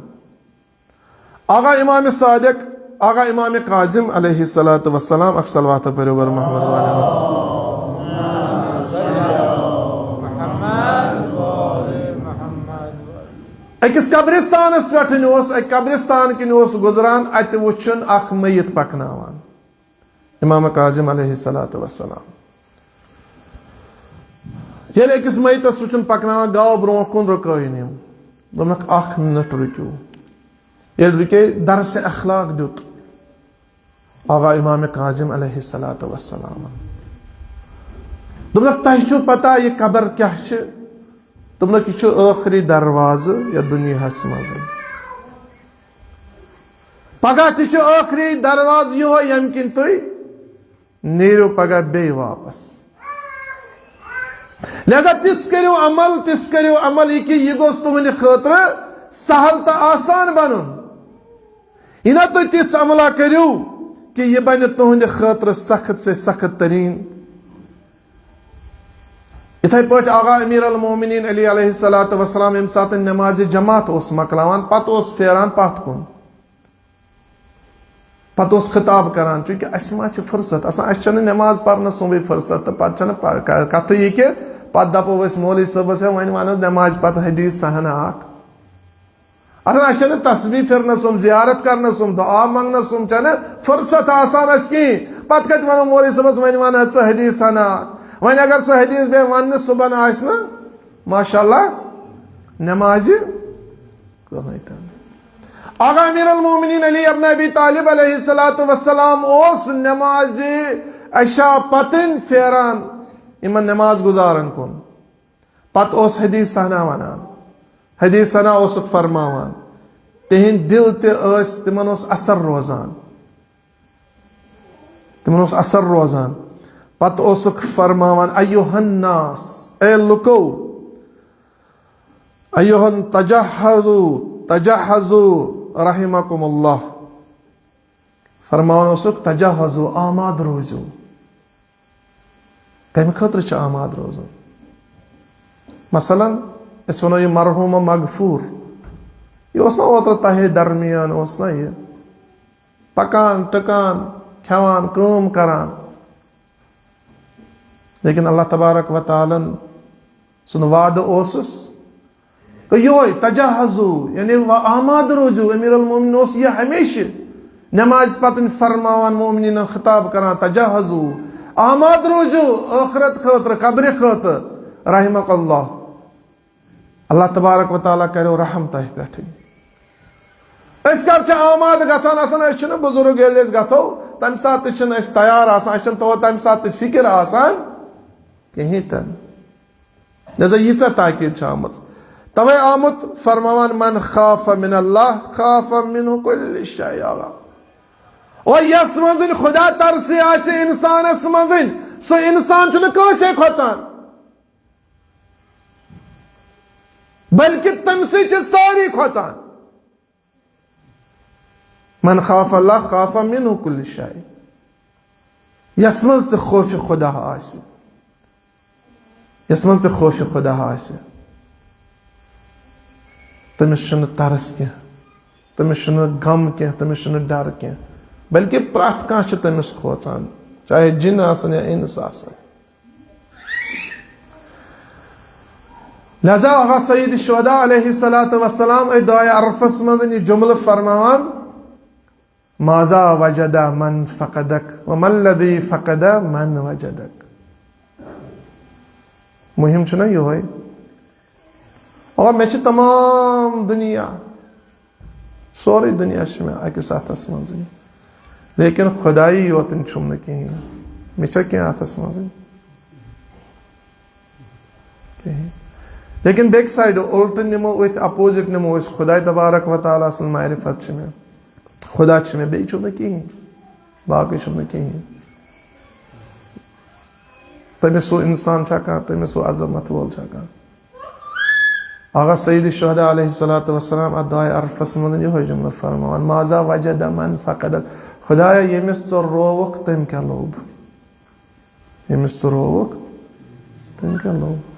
آغا امام صادق، آغا امام کاظم علیہ الصلوۃ والسلام، اکھ صلوات پٔرِو بر محمد والے۔ أکِس قبرستانس پٮ۪ٹھ اوس، أکۍ قبرستان کِنۍ اوس گُزران، اتہِ وُچھُن اکھ میت پکناوان۔ امام کاظم علیہ الصلوۃ والسلام۔ ییٚلہِ أکِس میتس وٕچھُن پکناوان گاو برونٛہہ کُن، رُکٲیِن یِم۔ دوٚپنکھ، "اکھ منٹ رُکِو۔" ییٚلہِ رُکے، درسِ اخلاق دیُت آغا امام کاظم علیہ الصلوۃ والسلام۔ دوٚپنکھ، "تۄہہِ چھُو پتہ یہِ قبر کیٛاہ چھِ؟" دوٚپنکھ، "یہِ چھُ ٲخری دروازٕ یتھ دُنیاہس منٛز۔ پگاہ تہِ چھُ ٲخری دروازٕ یِہوٚے، ییٚمہِ کِنۍ تُہۍ نیٖرِو پگاہ بیٚیہِ واپس۔ لہذا تِژھ کٔرِو عمل، تِژھ کٔرِو عمل، یہِ کہِ یہِ گوٚژھ تُہنٛدِ خٲطرٕ سہل تہٕ آسان بنُن۔ یہِ نہ تُہۍ تِژھ عملہ کٔرِو کہِ یہِ بنہِ تُہنٛدِ خٲطرٕ سخت سے سخت ترین۔" یِتھے پٲٹھۍ آغا امیر المومنین علی علیہ الصلوۃ والسلام ییٚمہِ ساتہٕ نمازِ جماعت اوس مۄکلاوان، پتہٕ اوس پھیران پتھ کُن۔ پتہٕ اوس خطاب کران، چونکہ اسہِ ما چھِ فرصت آسان، اسہِ چھنہٕ نماز پرنس سُمبٕے فرصت، تہٕ پتہٕ چھنہٕ پ-، ک-، کتھٕے یہِ کہِ پتہٕ دپو أسۍ مولوی صٲبس، "ہے، وۄنۍ ون حظ نمازِ پتہٕ حدیث سہنا اکھ۔" آسان، اسہِ چھنہٕ تسبیح پھرنس سُمب، زیارت کرنس سُمب، دعا منگنس سُمب چھنہٕ فرصت آسان اسہِ کِہیٖنۍ۔ پتہٕ کتہِ ونو مولوی صٲبس، وۄنۍ ون ژٕ حدیث ہنا؟ وۄنۍ اگر سُہ حدیث بیٚیہِ وننہٕ صبحن آسہِ نہٕ، ماشاءاللہ، نمازِ کٕہٕنۍ تہِ نہٕ۔ آقا امیر المومنین علی ابن ابی طالب علیہ الصلوۃ والسلام اوس نمازِ عشاء پتن پھیران یِمن نماز گزارن کُن۔ پتہٕ اوس حدیث سنا ونان، حدیث سنا اوسُکھ فرماوان۔ تِہنٛدۍ دِل تہِ ٲسۍ، تِمن اوس اثر روزان، تِمن اوس اثر روزان۔ پتہٕ اوسُکھ فرماوان، ایُّہَا الناس، اے لُکو، ایُّہَا، تجہزو، تجہزو، رحمکم اللہ۔ فرماوان اوسُکھ، تجہزو، آماد روٗزِو۔ کمہِ خٲطرٕ چھِ آماد روزُن؟ مثلاً، أسۍ ونو یہِ مرحوم مغفور، یہِ اوس نا اوترٕ تۄہے درمیان، اوس نا یہِ پکان، ٹکان، کھٮ۪وان، کٲم کران، لیکن اللہ تبارک و تعالیٰ ہن سُنٛد وعدٕ اوسُس۔ تہٕ یِہوٚے تجہزو، یعنی و-، آماد روٗزِو۔ امیر المومنین اوس یہِ ہمیشہِ نمازِ پتہٕ فرماوان، مومنینن خطاب کران، تجہزو، آماد روٗزِو ٲخرت خٲطرٕ، قبرِ خٲطرٕ، رحمک اللہ۔ اللہ تبارک و تعالیٰ کرو رحم تۄہہِ پٮ۪ٹھٕے۔ أسۍ کر چھِ آماد گژھان آسان؟ أسۍ چھِنہٕ بُزرگ، ییٚلہِ أسۍ گژھو، تمہِ ساتہٕ تہِ چھِنہٕ أسۍ تیار آسان، اَسہِ چھَنہٕ تو-، تمہِ ساتہٕ تہِ فکر آسان کِہیٖنۍ تہِ نہٕ۔ لہذا ییٖژاہ تاکید چھِ آمٕژ۔ توے آمُت فرماوان، من خاف من اللہ خاف منہ کل شیء۔ آغا، او یس منٛز خدا ترسے آسہِ انسانس منٛز، سُہ انسان چھُنہٕ کٲنٛسے کھۄژان، بلکہِ تٔمۍ سٕے چھِ سٲری کھۄژان۔ من خاف اللہ خاف منہ کل شیء۔ یس منٛز تہِ خوف خدا آسہِ، یس منٛز تہِ خوف خدا آسہِ، تٔمِس چھُنہٕ ترس کینٛہہ، تٔمِس چھُنہٕ غم کینٛہہ، تٔمِس چھُنہٕ ڈر کینٛہہ، بلکہِ پرٛٮ۪تھ کانٛہہ چھُ تٔمِس کھوژان، چاہے جِن آسن یا اِنس آسن۔ لہذا آغا سید شہدا علیہ الصلوۃ والسلام أتھۍ دۄہ عرفس منٛز یہِ جملہٕ فرماوان، ماذا وجد من فقدک وما الذی فقد من وجدک۔ مُہِم چھُنہ یِہوٚے۔ اور مےٚ چھِ تمام دُنیا، سورُے دُنیا چھُ مےٚ أکِس اَتھَس منٛزٕے، لیکن خۄدایی یوتُن چھُم نہٕ کِہیٖنۍ۔ مےٚ چھا کینٛہہ اَتھَس منٛزٕے؟ کِہیٖنۍ۔ لیکن بیٚکہِ سایڈٕ اُلٹہٕ نِمو أتھۍ، اپوزِٹ نِمو أسۍ، خۄداے تبارک و تعالیٰ سٕنٛز معرفت چھِ مےٚ، خۄدا چھِ مےٚ، بیٚیہِ چھُم نہٕ کِہیٖنۍ، باقٕے چھُم نہٕ کِہیٖنۍ۔ تٔمِس ہیوٗ اِنسان چھا کانٛہہ؟ تٔمِس ہیوٗ عظمت وول چھا کانٛہہ؟ آغا سید شہدا علیہ الصلوۃ والسلام اتھ دۄہ عرفس منٛز یِہوٚے جملہٕ فرماوان، ماذا وجد من فقدک، خدایا، ییٚمِس ژٕ رووُکھ، تٔمۍ کیٛاہ لوٚب؟ ییٚمِس ژٕ رووُکھ، تٔمۍ کیٛاہ لوٚب؟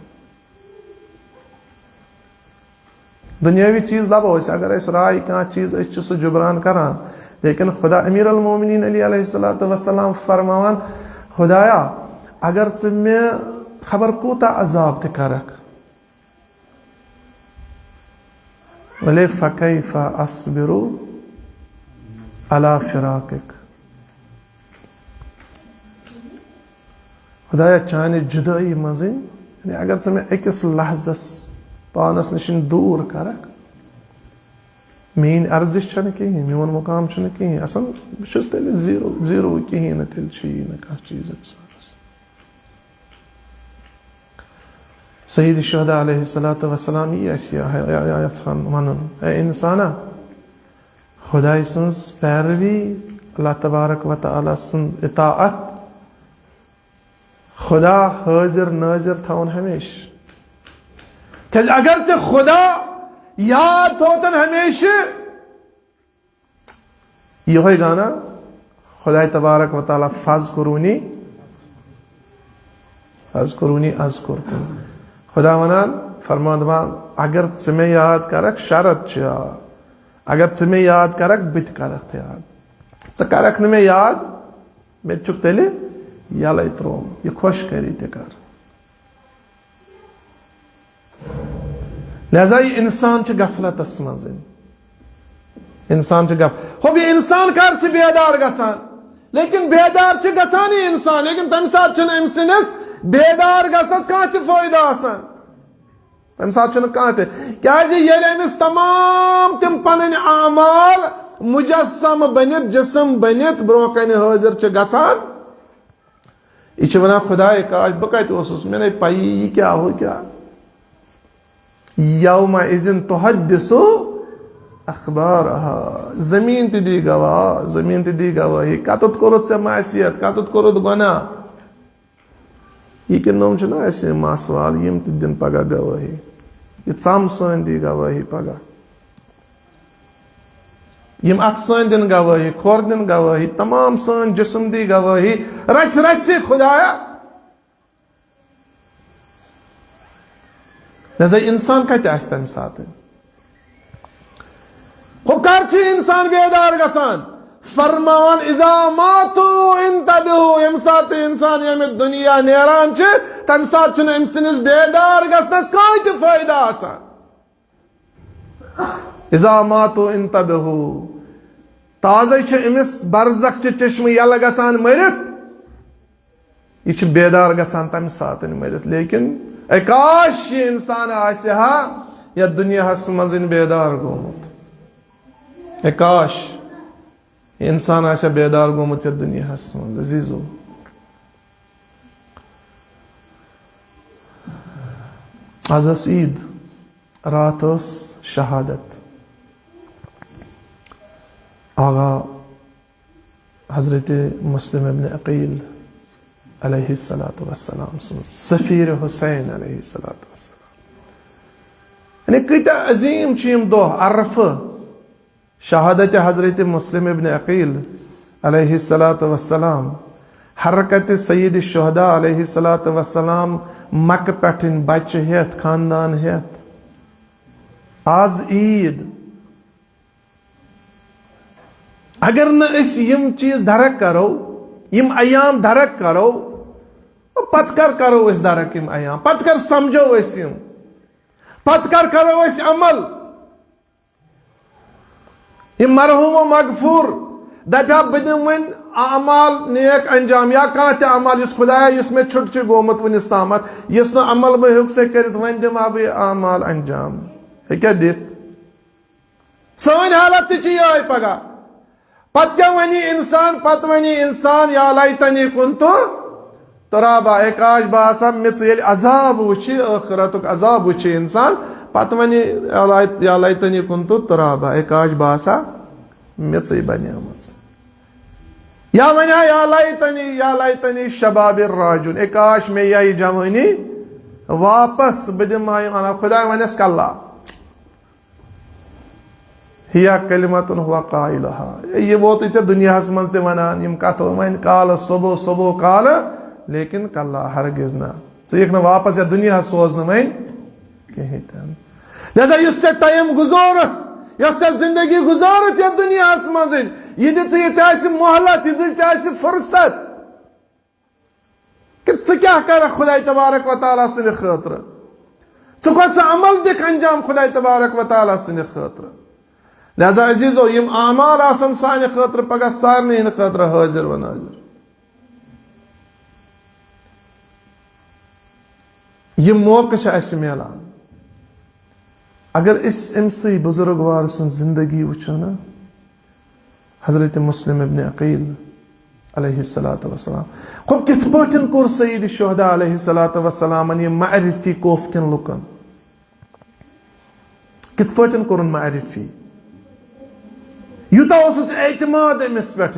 دُنیٲوی چیٖز لبو أسۍ، اگر اَسہِ راے کانٛہہ چیٖز، أسۍ چھِ سُہ جبران کران۔ لیکن خدا، امیر المومنین علی علیہ الصلوۃ والسلام فرماوان، خدایا، اگر ژٕ مےٚ خبر کوٗتاہ عذاب تہِ کرکھ، وَلے فَكَيْفَ أَصْبِرُ عَلَى فِرَاقِكَ۔ خدایا، چانہِ جدٲئی منٛزٕے، یعنی اگر ژٕ مےٚ أکِس لحظس پانس نِش دوٗر کرکھ، میٲنۍ ارزش چھنہٕ کِہیٖنۍ، میون مقام چھُنہٕ کِہیٖنۍ۔ اصل بہٕ چھُس تیٚلہِ زیٖرو، زیٖرو کِہیٖنۍ نہٕ، تیٚلہِ چھُ یی نہٕ کانٛہہ چیٖز انسانس۔ سید شہدا علیہ الصلوۃ والسلام یی اَسہِ یہِ، یہِ، یہِ، یژھان وَنُن، اے اِنسانا، خداے سٕنٛز پیروی، اللہ تبارک و تعالیٰ سٕنٛز اطاعت، خدا حٲضِر نٲضِر تھاوُن ہمیشہِ۔ کیٛازِ اگر ژےٚ خدا یاد تھوتن ہمیشہِ، یِہوٚے گانا، خداے تبارک و تعالیٰ، فذکرونی، فذکرونی اذکرکم۔ خدا ونان، فرمان دپان، اگر ژٕ مےٚ یاد کرکھ، شرط چھُ، آ، اگر ژٕ مےٚ یاد کرکھ، بہٕ تہِ کرکھ ژٕ یاد۔ ژٕ کرکھ نہٕ مےٚ یاد، مےٚ تہِ چھُکھ تیٚلہِ یَلَے ترٛوومُت، یہِ خۄش کَری تہِ کَر۔ لہذا یہِ اِنسان چھُ غفلتَس منٛز۔ اِنسان چھُ غف-، ہُہ یہِ اِنسان کَر چھُ بیدار گژھان؟ لیکن بیدار چھُ گژھان یہِ انسان، لیکن تمہِ ساتہٕ چھُنہٕ أمۍ سٕنٛدِس بیدار گژھنس کانٛہہ تہِ فٲیدٕ آسان۔ تمہِ ساتہٕ چھُنہٕ کانٛہہ تہِ، کیازِ ییٚلہِ أمِس تمام تِم پنٕنۍ اعمال مجسم بٔنِتھ، جسم بٔنِتھ برونٛہہ کنہِ حٲضِر چھِ گژھان، یہِ چھِ ونان، "خداے کاش، بہٕ کتہِ اوسُس، مےٚ نے پَیی یہِ کیٛاہ ہُہ کیٛاہ۔" یوم اذن تحدث اخبارها۔ زمین تہِ دی گواہ، زمین تہِ دی گواہی۔ کتُتھ کوٚرُتھ ژےٚ معصیت، کتُتھ کوٚرُتھ گۄناہ؟ یہِ کہِ نوٚم چھُنہ اَسہِ یِم مَس وال، یِم تہِ دِن پگاہ گوٲہی۔ یہِ ژَم سٲنۍ دی گوٲہی پگاہ۔ یِم اَتھٕ سٲنۍ دِن گوٲہی، کھۄر دِن گوٲہی، تمام سٲنۍ جسم دی گوٲہی۔ رَژھِ رَژھِ خدایا۔ لہذا انسان کتہِ آسہِ تمہِ ساتہٕ؟ خب کر چھُ انسان بیدار گژھان؟ فرماوان، "اذا ماتوا انتبهوا"، ییٚمہِ ساتہٕ انسان ییٚمہِ دُنیا نیران چھُ، تمہِ ساتہٕ چھُنہٕ أمۍ سٕنٛدِس بیدار گژھنس کانٛہہ تہِ فٲیدٕ آسان۔ "اذا ماتوا انتبهوا"، تازے چھِ أمِس برزخ چہِ چشمہٕ یلہٕ گژھان مٔرِتھ۔ یہِ چھُ بیدار گژھان تمہِ ساتہٕ مٔرِتھ، لیکن اے کاش یہِ انسان آسہِ ہا یتھ دُنیاہس منٛز بیدار گوٚمُت۔ اے کاش یہِ انسان آسہِ ہا بیدار گوٚمُت یتھ دُنیاہس منٛز۔ عزیزو، از ٲس عید، راتھ ٲس شہادت۔ آغا حضرت مسلم ابن عقیل علیہ الصلوۃ والسلام سٕنٛز، سفیر حسین علیہ الصلوۃ والسلام۔ یعنی کۭتیاہ عظیم چھِ یِم دۄہ، عرفہٕ، شہادت حضرت مسلم ابن عقیل علیہ الصلوۃ والسلام، حرکت سید الشہداء علیہ الصلوۃ والسلام، مکہ پٮ۪ٹھٕنۍ بچہِ ہٮ۪تھ، خاندان ہٮ۪تھ۔ آز عید، اگر نہٕ أسۍ یِم چیٖز درک کرو، یِم ایام درک کرو، پتہٕ کر کرو أسۍ درک یِم ایام؟ پتہٕ کر سمجھو أسۍ یِم؟ پتہٕ کر کرو أسۍ عمل؟ یِم مرحوم و مغفور دپہِ ہا، بہٕ دِمہٕ وۄنۍ اعمال نیک انجام، یا کانٛہہ تہِ عمل یُس خدایا، یُس مےٚ چھُٹہٕ چھُ گوٚمُت وُنِس تامتھ، یُس نہٕ عمل مےٚ ہیوٚک ژےٚ کٔرِتھ، وۄنۍ دِمہٕ ہا بہٕ یہِ اعمال انجام۔ ہیٚکیٛاہ دِتھ؟ سٲنۍ حالت تہِ چھِ یِہوٚے پگاہ۔ پتہٕ کیٛاہ ونہِ انسان؟ پتہٕ ونہِ انسان، "یا لیتنی کنت ترابا"، اے کاش بہٕ آسہٕ ہا میٚژ، ییٚلہِ عذاب وٕچھِ، ٲخرتُک عذاب وٕچھِ انسان، پتہٕ ونہِ، "یا لیت-، یا لیتنی کنت ترابا"، اے کاش بہٕ آسہٕ ہا میٚژٕے بنیمٕژ۔ یا ونہِ ہا، "یا لیتنی، یا لیتنی شبابی راجعون"، اے کاش مےٚ یی جوٲنی واپس، بہٕ دِمہٕ ہا یِم انا، خداے ونٮ۪س، "کلا"۔ ہی کلمتن ہوا قائلہا۔ یہِ ووتُے ژےٚ دُنیاہس منٛز تہِ ونان، یِم کتھٕ وۄنۍ کالہٕ صبح، صبح کالہٕ، لیکن کلا، ہرگز نہ۔ ژٕ یِکھ نہٕ واپس یتھ دُنیاہس سوزنہٕ وۄنۍ کِہیٖنۍ تہِ نہٕ۔ لہذا یُس ژےٚ ٹایم گُزورُتھ، یۄس ژےٚ زندگی گُزارُتھ یتھ دُنیاہس منٛز، یہِ دِ ژٕ، یہِ ژےٚ آسہِ مۄہلت، یہِ دِ ژےٚ آسہِ فرصت۔ کہ ژٕ کیٛاہ کرکھ خداے تبارک و تعالیٰ سٕنٛدِ خٲطرٕ؟ ژٕ کۄس عمل دِکھ انجام خداے تبارک و تعالیٰ سٕنٛدِ خٲطرٕ؟ لہذا عزیزو، یِم اعمال آسن سانہِ خٲطرٕ پگاہ سارنٕے ہٕنٛدِ خٲطرٕ حٲضِر و نٲضِر۔ یہِ موقعہٕ چھُ اَسہِ میلان۔ اگر أسۍ أمۍ سٕے بزرگوار سٕنٛز زندگی وٕچھو نا، حضرت مسلم ابن عقیل علیہ الصلوۃ والسلام، خب کِتھ پٲٹھۍ کوٚر سید الشہداء علیہ الصلوۃ والسلامن یہِ معرفی کوفہٕ کٮ۪ن لُکن؟ کِتھ پٲٹھۍ کوٚرُن معرفی؟ یوٗتاہ اوسُس اعتماد أمِس پٮ۪ٹھ۔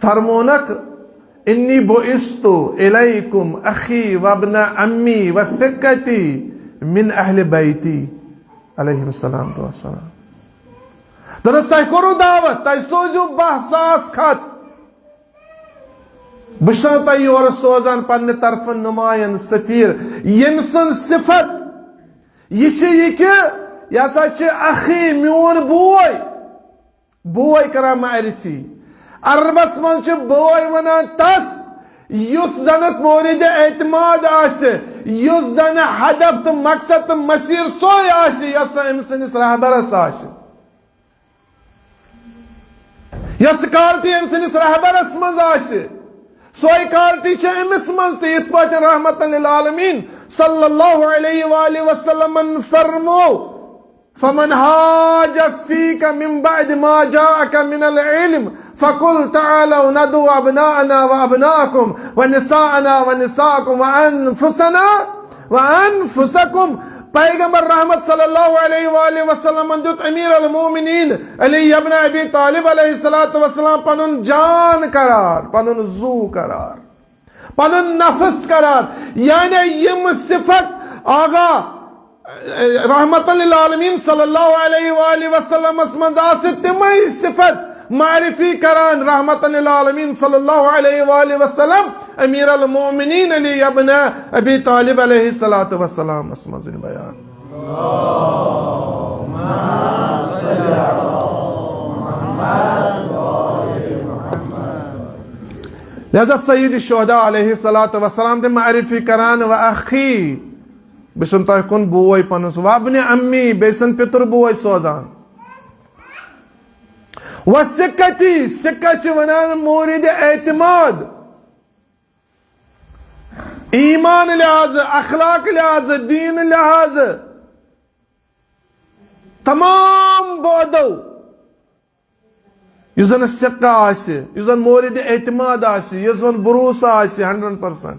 فرمونکھ، "انی بعثت الیکم اخی وابن عمی وثقتی من اہل بیتی"، علیہم السلام تو السلام۔ دوٚپنس، "تۄہہِ کوٚروٕ دعوت، تۄہہِ سوٗزِو باہ ساس خط۔ بہٕ چھُسو تۄہہِ یورٕ سوزان پننہِ طرفہٕ نُمایَن سفیر، ییٚمۍ سٕنٛز صفت یہِ چھِ یہِ کہِ یہِ ہسا چھِ اخی، میون بوے۔" بوے کران معرفی۔ عربس منٛز چھِ بوے ونان تس یُس زن اتھ مورد اعتماد آسہِ، یُس زن ہدف تہٕ مقصد تہٕ مسیر سوے آسہِ، یۄس أمۍ سٕنٛدِس رہبرس آسہِ۔ یۄس quality أمۍ سٕنٛدِس رہبرس منٛز آسہِ، سۄے quality چھِ أمِس منٛز تہِ، یِتھ پٲٹھۍ رحمتاً للعالمین صلی اللہ علیہ وآلہ وسلمن فرمو، فمن حاجك فيما بعد ما جاءك من العلم فقل تعالوا ندع أبناءنا وأبناءكم ونساءنا ونساءكم وأنفسنا وأنفسكم۔ پیغمبر رحمت صلی اللہ علیہ وآلہ وسلمن دیُت امیر المومنین علی ابن ابی طالب علیہ الصلوۃ والسلام پنُن جان قرار، پنُن زو قرار، پنُن نفس قرار۔ یعنی یِم صفت آغا رحمت للعالمین صلی اللہ علیہ وآلہ وسلمس منٛز آسہٕ تِمے صفت معرفی کران رحمت للعالمین صلی اللہ علیہ وآلہ وسلم امیر المومنین علی ابن ابی طالب علیہ الصلوۃ والسلامس منٛز بیان۔ لہذا سید الشہداء علیہ الصلوۃ والسلام تہِ معرفی کران، و اخی، بہٕ چھُسن تۄہہِ کُن بوے پنُن، و ابن عمی، بیٚیہِ چھُسن پِتُر بوے سوزان۔ و سکتی، سکہ چھِ ونان مورد اعتماد، ایمان لحاظ، اخلاق لحاظ، دین لحاظ، تمام بعدو یُس زن سکہ آسہِ، یُس زن مورد اعتماد آسہِ، یُس زن بھروسہٕ آسہِ ہنڈریڈ پرسنٹ،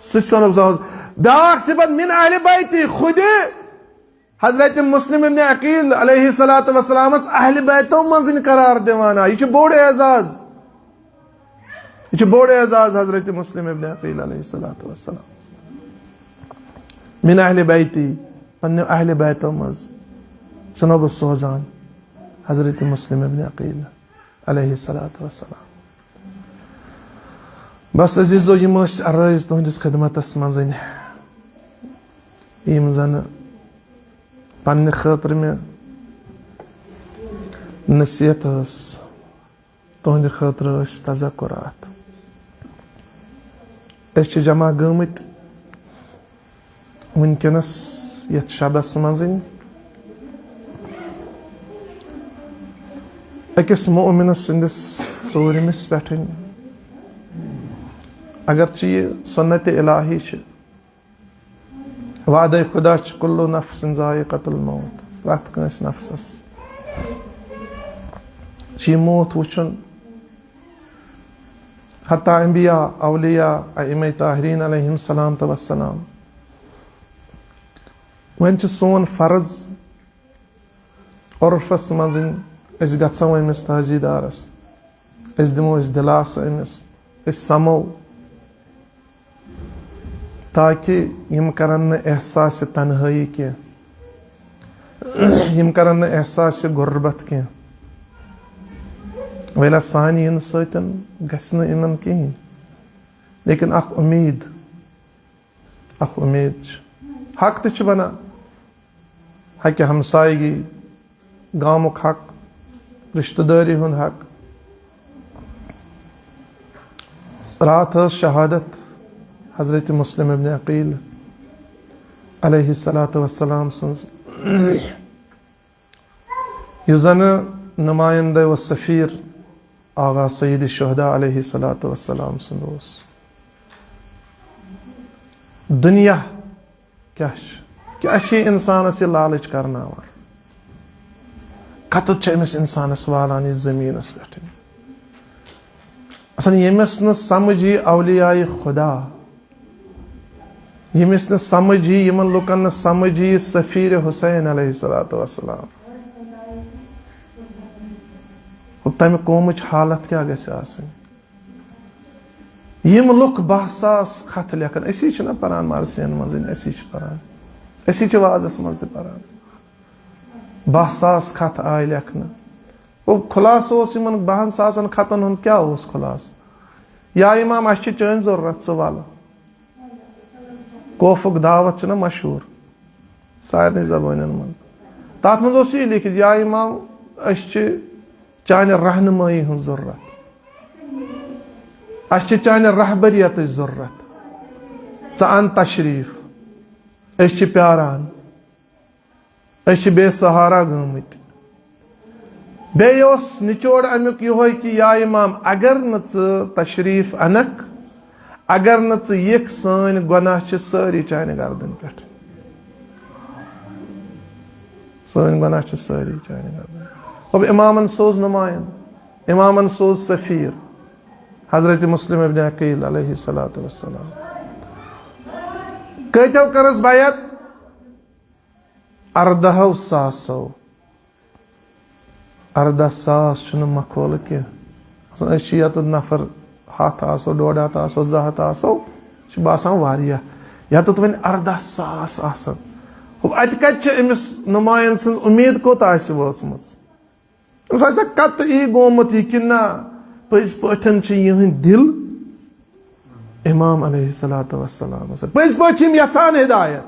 سُہ چھُ سنو سوز۔ بیاکھ صفت من اہل بیتی، خود حضرت مسلم ابن عقیل علیہ الصلوۃ والسلامس اہل بیتو منٛز قرار دِوان۔ یہِ چھُ بوٚڑ اعزاز، یہِ چھُ بوٚڑ اعزاز حضرت مسلم ابن عقیل علیہ الصلوۃ والسلام۔ من اہل بیتی، پننیو اہل بیتو منٛز چھُسنو بہٕ سوزان حضرت مسلم ابن عقیل علیہ الصلوۃ والسلام۔ بس عزیزو، یِم ٲسۍ عرٲیض تُہنٛدِس خدمتس منٛز، یِم زن پننہِ خٲطرٕ مےٚ نصیحت ٲس، تُہنٛدِ خٲطرٕ ٲسۍ تذکرات۔ أسۍ چھِ جمع گٔمٕتۍ وٕنکیٚنس یتھ شبس منٛزٕے أکِس مؤمنہٕ سٕنٛدِس ژوٗرمِس پٮ۪ٹھٕے۔ اگرچہِ یہِ سنت الہی چھِ، وعدے خدا چھُ، کل نفس ذائقۃ الموت، پرٛٮ۪تھ کٲنٛسہِ نفسس چھُ یہِ موت وٕچھُن۔ حتیٰ انبیاء، اولیاء، ائمہ طاہرین علیہم السلام تو والسلام۔ وۄنۍ چھُ سون فرض عرفس منٛز أسۍ گژھو أمِس تعزیدارس، أسۍ دِمو أسۍ دِلاسہٕ أمِس، أسۍ سمو، تاکہِ یِم کرن نہٕ احساسِ تنہٲیی کینٛہہ، یِم کرن نہٕ احساسِ غربت کینٛہہ۔ ویلہ سانہِ یِنہٕ سۭتۍ گژھِ نہٕ یِمن کِہینۍ، لیکن اکھ امید، اکھ امید چھِ۔ حق تہِ چھِ بنان، حقِ ہمسایگی، گامُک حق، رشتہٕ دٲری ہُنٛد حق۔ راتھ ٲس شہادت حضرت مسلم ابن عقیل علیہ الصلوۃ والسلام سٕنٛز، یُس زن نمایندہ و سفیر آغا سید الشہداء علیہ الصلوۃ والسلام سُنٛد اوس۔ دُنیا کیٛاہ چھُ؟ کیٛاہ چھُ یہِ اِنسانَس یہِ لالٕچ کرناوان؟ کَتَتھ چھُ أمِس اِنسانَس والان یہِ زٔمیٖنَس پٮ۪ٹھ؟ اَصٕل ییٚمِس نہٕ سَمٕجھ یی اولیاء خدا، ییٚمِس نہٕ سَمٕجھ یی، یِمَن لُکَن نہٕ سَمٕجھ یی سفیٖر حسین علیہ الصلوۃ والسلام، تَمہِ قومٕچ حالت کیٛاہ گژھِ آسٕنۍ؟ یِم لُکھ باہ ساس خط لیکھن، أسی چھِنہ پران مدرسن منٛز، أسی چھِ پران، أسی چھِ وازس منٛز تہِ پران۔ باہ ساس خط آے لیکھنہٕ۔ گوٚو خلاصہٕ اوس یِمن باہن ساسن خطن ہُنٛد کیٛاہ اوس خلاصہٕ؟ یا امام، اَسہِ چھِ چٲنۍ ضروٗرت، ژٕ وَلہٕ۔ کوفُک دعوت چھُنہ مشہوٗر سارنٕے زبٲنٮ۪ن منٛز۔ تَتھ منٛز اوس یہِ لیکھِتھ، یا امام، أسۍ چھِ چانہِ رہنمٲیی ہٕنٛز ضروٗرت۔ اَسہِ چھِ چانہِ رہبریتٕچ ضروٗرت۔ ژٕ اَن تشریٖف۔ أسۍ چھِ پیاران۔ أسۍ چھِ بے سہارا گٔمٕتۍ۔ بیٚیہِ اوس نچوڑ امیُک یِہوے کہِ یا امام، اگر نہٕ ژٕ تشریف انکھ، اگر نہٕ ژٕ یِکھ، سٲنۍ گۄناہ چھِ سٲری چانہِ گردن پٮ۪ٹھ۔ سٲنۍ گۄناہ چھِ سٲری چانہِ گردن۔ گوٚو امامن سوز نمایندٕ، امامن سوز سفیر، حضرت مسلم ابن عقیل علیہ الصلوۃ والسلام۔ کۭتیو کٔرٕس بیعت؟ اردہو ساسو۔ اردہ ساس چھُنہٕ مکھولہٕ کینٛہہ۔ آسان أسۍ چھِ ییٚتٮ۪تھ نفر ہتھ آسو، ڈۄڈ ہتھ آسو، زٕ ہتھ آسو، چھُ باسان واریاہ۔ ییٚتٮ۪تھ وۄنۍ اردہ ساس آسن، ہُہ اتہِ کتہِ چھِ أمِس نمایند سٕنز امید کوٚت آسہِ وٲژمٕژ؟ أمِس آسہِ نا قطعی گوٚمُت یہِ کِنہٕ نہ، پٔزۍ پٲٹھۍ چھِ یِہٕنٛدۍ دِل امام علیہ الصلوۃ والسلام سۭتۍ؟ پٔزۍ پٲٹھۍ چھِ یِم یژھان ہدایت؟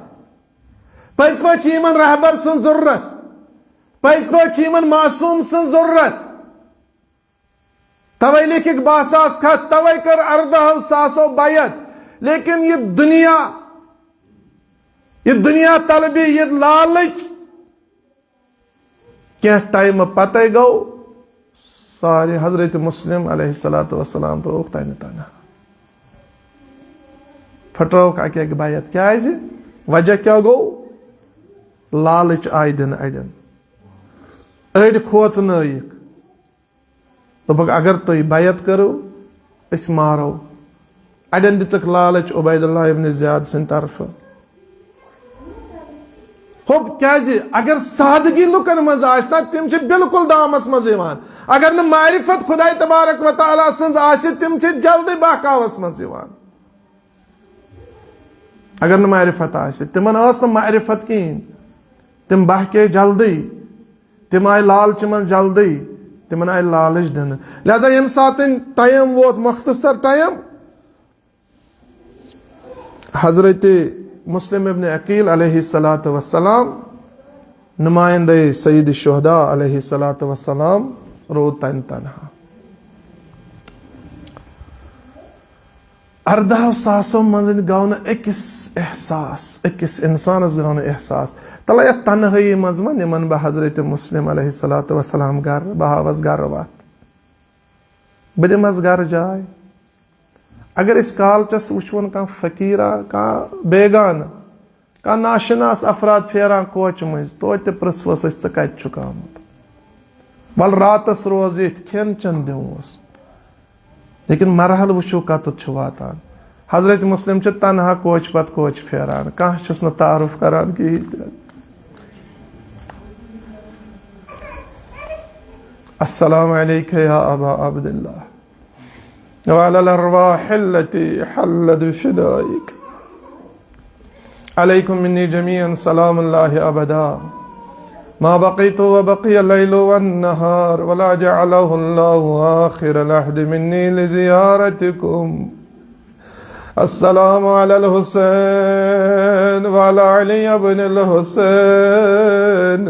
پٔزۍ پٲٹھۍ چھِ یِمن رہبر سٕنٛز ضروٗرت؟ پٔزۍ پٲٹھۍ چھِ یِمن معصوم سٕنٛز ضروٗرت؟ توے لیکھکھ باہ ساس خط، توے کٔر اردہو ساسو بیعت۔ لیکن یہِ دنیا، یہِ دنیا طلبی، یہِ لالچ، کینٛہہ ٹایمہٕ پتے گوٚو سارے حضرت مسلم علیہ الصلوۃ والسلام ترٛووُکھ تنہِ تنہا۔ پھٹرٲوُکھ اکہِ اکہِ بیعت۔ کیازِ؟ وجہ کیٛاہ گوٚو؟ لالچ آیہِ دِنہٕ اڑٮ۪ن۔ أڑۍ کھوژنٲیِکھ۔ دوٚپُکھ، اگر تُہۍ بیعت کٔرِو، أسۍ مارو۔ اڑٮ۪ن دِژٕکھ لالچ عبید اللہ ابن زیاد سٕنٛدِ طرفہٕ۔ ہوٚب کیازِ؟ اگر سادگی لُکن منٛز آسہِ نا، تِم چھِ بالکل دامس منٛز یِوان۔ اگر نہٕ معرفت خداے تبارک و تعالیٰ سٕنٛز آسہِ، تِم چھِ جلدی بہکاوس منٛز یِوان۔ اگر نہٕ معرفت آسہِ، تِمن ٲس نہٕ معرفت کِہیٖنۍ، تِم بہکے جلدی، تِم آیہِ لالچہِ منٛز جلدی، تِمن آیہِ لالچ دِنہٕ۔ لہذا ییٚمہِ ساتہٕ ٹایم ووت، مختصر ٹایم، حضرت مسلم ابن عقیل علیہ الصلوۃ والسلام، نمائندہ سید الشہداء علیہ الصلوۃ والسلام، روٗد تنہِ تنہا۔ اردہو ساسو منٛز گوٚو نہٕ أکِس احساس، أکِس انسانس گوٚو نہٕ احساس، تلہ یتھ تنہٲیی منٛز ما نِمن بہٕ حضرت مسلم علیہ الصلوۃ والسلام گرٕ، بہٕ ہاوس گرٕ وتھ، بہٕ دِمس گرٕ جاے۔ اگر أسۍ کالچس وٕچھون کانٛہہ فقیرا، کانٛہہ بیگانہٕ، کانٛہہ ناشناس افراد پھیران کوچہِ مٔنٛزۍ، توتہِ تہِ پرژھوس أسۍ، "ژٕ کتہِ چھُکھ آمُت؟" ول راتس روز ییٚتھۍ، کھٮ۪ن چٮ۪ن دِموس۔ لیکن مرحلہٕ وٕچھِو کتٮ۪تھ چھُ واتان۔ حضرت مسلم چھِ تنہا کوچہِ پتہٕ کوچہِ پھیران، کانٛہہ چھُس نہٕ تعارف کران کِہیٖنۍ تہِ۔ السلام علیک یا ابا عبداللہ۔ وعلى الأرواح التي حلت بفنائك. عليكم مني جميعا سلام الله أبدا. ما بقيت وبقي الليل والنهار ولا جعله الله آخر العهد مني لزيارتكم. السلام على الحسين وعلى علي بن الحسين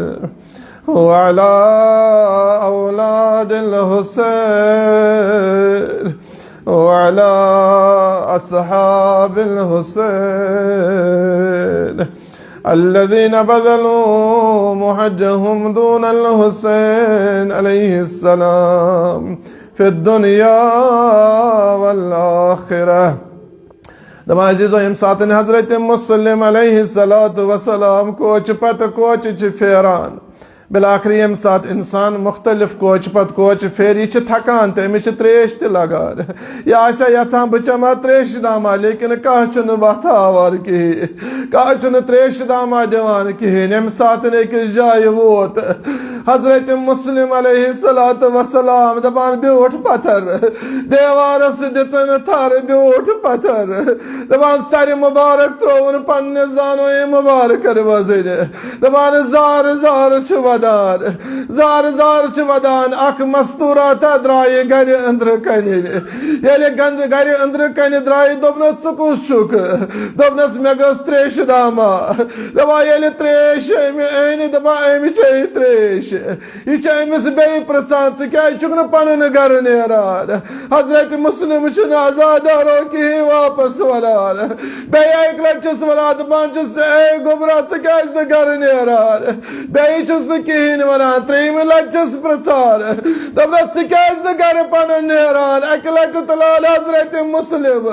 وعلى أولاد الحسين وعلى أصحاب الحسين الذين بذلوا مهجهم دون الحسين عليه السلام في الدنيا والآخرة. دپان عزیزو، ییٚمہِ ساتہٕ حضرت مسلم علیہ الصلوۃ والسلام کوچہِ پتہٕ کوچہِ چھِ پھیران، بالآخر ییٚمہِ ساتہٕ انسان مختلف کوچہِ پتہٕ کوچہِ پھیرِ، یہِ چھِ تھکان تہٕ أمِس چھِ تریش تہِ لگان۔ یہِ آسہِ ہا یژھان بہٕ چمہٕ ہا تریشہِ دامہ، لیکن کانٛہہ چھُنہٕ وتھ ہاوان کِہیٖنۍ، کانٛہہ چھُنہٕ تریشہِ دامہ دِوان کِہیٖنۍ۔ ییٚمہِ ساتہٕ أکِس جایہِ ووت، حضرت مسلم علیہ الصلوۃ والسلام دپان، "بیوٗٹھ پتھر، دیوارس دِژن تھر، بیوٗٹھ پتھر۔" دپان، سرِ مبارک ترٛووُن پننہِ زانوے مبارکن منٛزٕے۔ دپان، زارٕ زارٕ چھِ ودان، زارٕ زارٕ چھِ ودان۔ اکھ مستوراتہ درٛایہِ گرِ أنٛدرٕ کنہِ۔ ییٚلہِ گنٛد-، گرِ أنٛدرٕ کنہِ درٛایہِ، دوٚپنس، "ژٕ کُس چھُکھ؟" دوٚپنس، "مےٚ گٔژھ تریشہِ دامہ۔" دپان، ییٚلہِ تریش أمۍ أنۍ، دپان، "أمۍ چیٚیہِ تریش۔" یہِ چھِ أمِس بیٚیہِ پرٛژھان، "ژٕ کیٛازِ چھُکھ نہٕ پنُن گرٕ نیران؟" حضرت مسلم چھُنہٕ عزادارو کِہیٖنۍ واپس ونان۔ بیٚیہِ اَکہِ لٹہِ چھُس ونان، دپان چھُس، "اے گوٚبرا، ژٕ کیٛازِ نہٕ گرٕ نیران؟" بیٚیہِ چھُس نہٕ کِہیٖنۍ ونان۔ ترٛیٚیِمہِ لٹہِ چھُس پرٛژھان، دپان، "ژٕ کیٛازِ نہٕ گرٕ پنُن نیران؟" اَکہِ لٹہِ تُلان حضرت مسلم